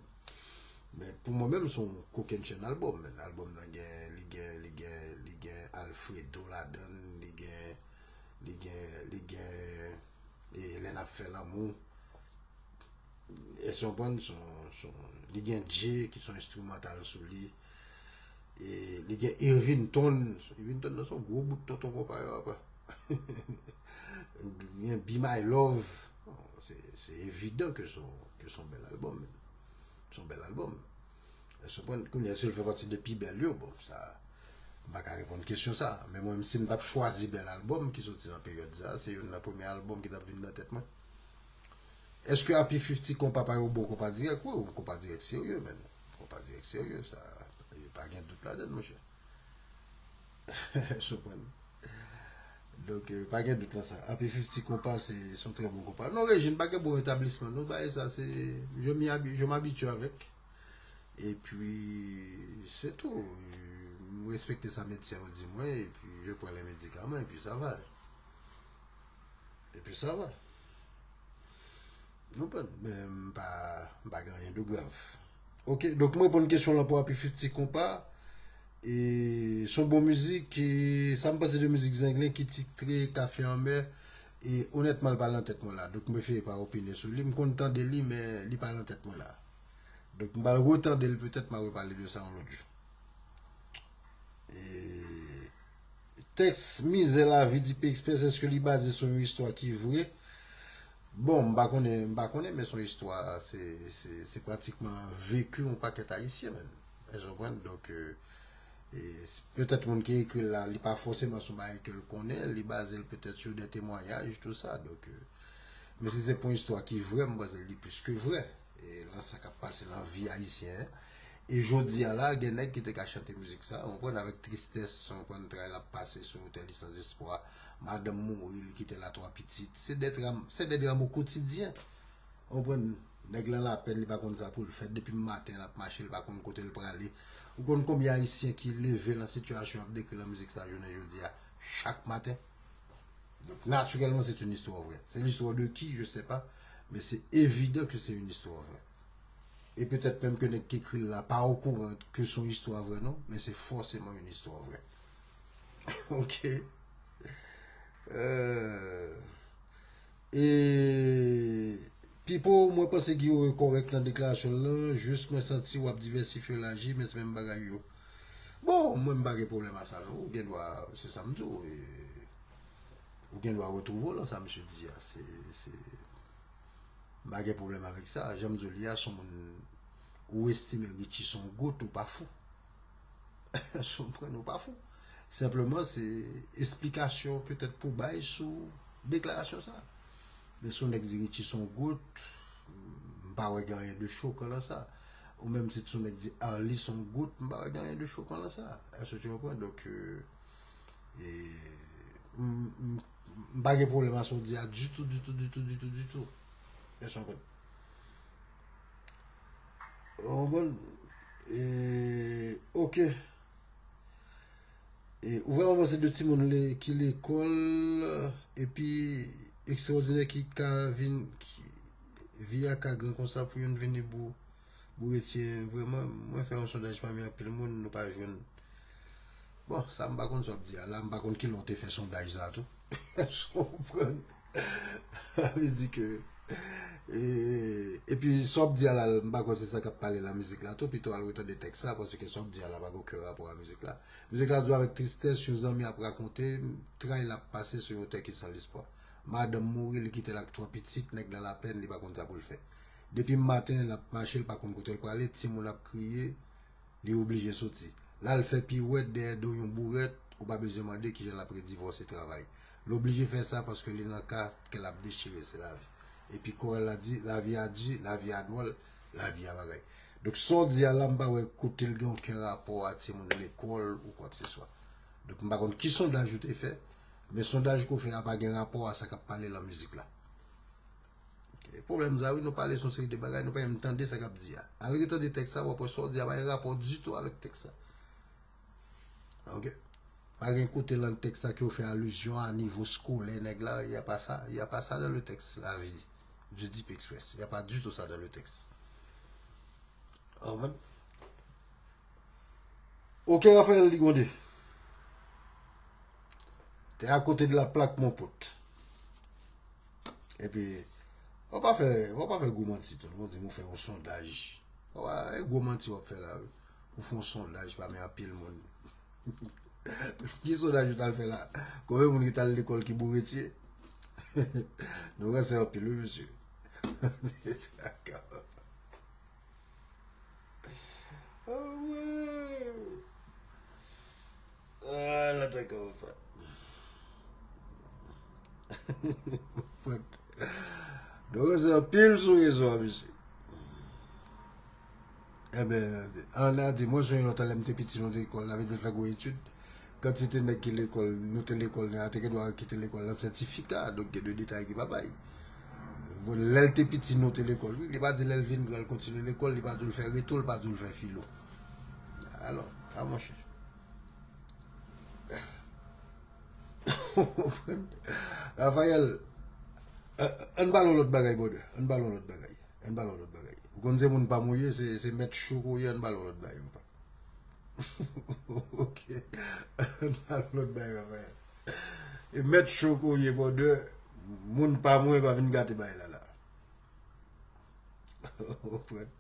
Men pou mwen menm, se yon kokennchenn albòm, men. Albòm nan gen, li gen, li gen, li gen Alfredo ladan l, li gen, li gen, li gen, e, Lè n ap fè lanmou. Èske w konprann? Se yon, se yon, li gen Dje ki se yon enstrimantal sou li. E li gen Irvington. Irvington nan se yon gwo bout tonton konpa yo, apa. Li gen Be My Love. Bon, se, se evidan ke se yon, ke se yon bèl albòm, men. Se yon bèl albòm. Èske w konprann? Kounye a, èske l fè pati de pi bèl yo? Bon, sa, m pa ka reponn kesyon sa. Men mwen, si m t ap chwazi bèl albòm ki soti nan peryòd sa, se youn nan premye albòm ki t ap vin nan tèt mwen. Èske Happy fifty Konpa pa yon bon konpa dirèk? Wi, yon konpa dirèk serye, men. Konpa dirèk serye, sa, pa gen dout ladan l, monchè. Èske w konprann? Donk, euh, pa gen dout nan sa. Happy fifty Konpa, se, se yon trè bon konpa. Non, Régine, pa gen bon etablisman. Non, bagay sa, se, je m'y habi-, je m'habitue avec. Epi, se tou. M respekte sa medsen yo di mwen, epi je prends les médicaments, epi sa va. Epi sa va. Nou konprann, men m pa, m pa gen anyen de grav. Oke, donk mwen reponn kesyon lan pou Happy fifty Konpa. E se yon bon mizik, e sa m panse de mizik Zenglen ki titre Kafe Anmè, e onètman, l pa lan tèt mwen la. Donk, m prefere pa opine sou li. M konn tande li, men li pa lan tèt mwen la. Donk, m pral retande l, petèt m a repale de sa yon lòt jou. E tèks Mizè Lavi di P Express, èske li baze sou yon istwa ki vre? Bon, m pa konnen, m pa konnen, men se yon istwa, se, se, se pratikman veki yon pakèt Ayisyen, menm. Èske w konprann? Donk, euh, e, s-, petèt moun ki ekri l la, li pa fòseman sou bagay ke l konnen, li baze l petèt sou de temwayaj, tou sa. Donk, euh, men si se pou yon istwa ki vre, m panse li plis ke vre. E lan sa k ap pase lan vi ayisyen an. E jodi a la, gen nèg ki te ka chante mizik sa, w konprann, avèk tristès, w konprann, travay l ap pase sou wotè li, sanzespwa, madanm mouri, li kite l a twa pitit. Se de dram, se de dram o kotidyen. W konprann, nèg lan lapenn, li pa konn sa pou l fè. Depi maten, l ap mache, li pa konn kote l prale. Ou konn konbyen ayisyen ki leve lan sitiyasyon ap dekri lan mizik sa jounen jodi a, chak maten? Donk, natirèlman, se yon istwa vrè. Se listwa de ki, je sais pas, men se evidan ke se yon istwa vrè. E petèt menm ke nèg ki ekri l la pa okouran ke se yon istwa vrè, non, men se fòseman yon istwa vrè. Oke. Euh, e Pipo, mwen panse Guiro kòrèk nan deklarasyon l lan, jis mwen santi w ap divèsifye, laji, men se menm bagay yo. Bon, mwen m pa gen pwoblèm a sa, non. Ou gen dwa, se sa m di w, e, ou gen dwa retwouve w lan sa misye di a. Se, se, m pa gen pwoblèm avèk sa. Jan m di w li a, se yon moun ou estime Richie se yon goat, ou pa fou. Èske w konprann, ou pa fou. Senpleman, se esplikasyon petèt pou bay sou deklarasyon sa. Men si yon nèg di Richie se yon goat, m pa wè gen anyen de chokan lan sa. Ou menm si t yon nèg di Arly se yon goat, m pa wè gen anyen de chokan lan sa. Èske w konprann? Donk, euh, e, m, m, m pa gen pwoblèm a sa w di a ditou, ditou, ditou, ditou, ditou. Èske w konprann? Ou konprann? E, oke. E, ou vrèman panse de timoun le, ki lekòl, epi ekstraòdinè ki ka vin, ki, vi a ka gran konsa pou youn vini bou, bouretye. Vrèman, mwen fè yon sondaj pami anpil moun, nou pa jwenn. Bon, sa m pa konn sa w ap di a la, m pa konn kilè w te fè sondaj sa tou. Èske w konprann? Sa vle di ke, e, epi sa w ap di a la, m pa kwè se sa k ap pale nan mizik la tou, pito al retande tèks sa, paske sa w ap di a la pa gen okenn rapò a mizik la. Mizik la di w avèk tristès, yon zanmi ap rakonte tray l ap pase sou yon tè ki san lespwa. Madanm mouri, li kite l ak twa pitit, nèg nan lapèn, li pa konn sa pou l fè. Depi maten, l ap mache, l pa konn kote l prale, timoun ap kriye, li oblije soti. L al fè piwèt dèyè do yon bourèt, ou pa bezwen mande kijan l ap redivòse travay. L oblije fè sa paske li nan ka kè l ap dechire, se lavi. Epi kòrèl la di, lavi a di, lavi a dwòl, lavi a bagay. Donk, sa w di a la, m pa wè kote l gen okenn rapò a timoun lekòl ou kwakseswa. Donk, m pa konn ki sondaj ou te fè, men sondaj ke w fè a pa gen rapò a sa k ap pale nan mizik la. Ok, pwoblèm sa, wi, nou pale sou yon seri de bagay, nou pa menm tande sa k ap di a. Al retande tèks sa, w ap wè sa w di a pa gen rapò ditou avèk tèks sa. Ok? Pa gen kote nan tèks sa ke w fè alizyon a nivo skolè nèg la, y a pa sa, y a pa sa dans le texte, la vie du Deep Express. Y a pas du tout ça dans le texte. Ou konprann? Ok, Raphaël Ligonde. T'es à côté de la plaque, mon pote. Epi, w pa fè, w pa fè gwo manti tou. Nou di m ou fè yon sondaj. W pa, e gwo manti w ap fè la, wi. Ou fè yon sondaj pami anpil moun. Ki sondaj ou t al fè la? Konbyen moun ki t al lekòl ki bouretye? Nou ranse anpil, wi, mesye. Ah, la tèt kòman fè. Donk, se anpil sou rezo a, mesye. Enben, an a di, mwen sonje lontan lè m te piti, nou te lekòl, la vle di l fè gwo etid. Kantite nèg ki lekòl, nou te lekòl, a te gen dwa kite lekòl nan sètifika, donk gen de detay ki pa bay. Bon, lè l te piti, nou te lekòl, wi. Li pa di lè l vin gran, l kontinye lekòl, li pa di w l fè reto, l pa di w l fè filo. Alò, a monchè. Ou konprann? Raphaël, a, ann pale yon lòt bagay, brother. Ann pale yon lòt bagay. Ann pale yon lòt bagay. Ou konn se moun pa m ou ye, se, se mèt cho ke w ye, ann pale yon lòt bagay, papa. Ok. Ann pale yon lòt bagay, Raphaël. E mèt cho ke w ye, brother, moun pa mwen pa vin gate bagay la, la. Ou konprann?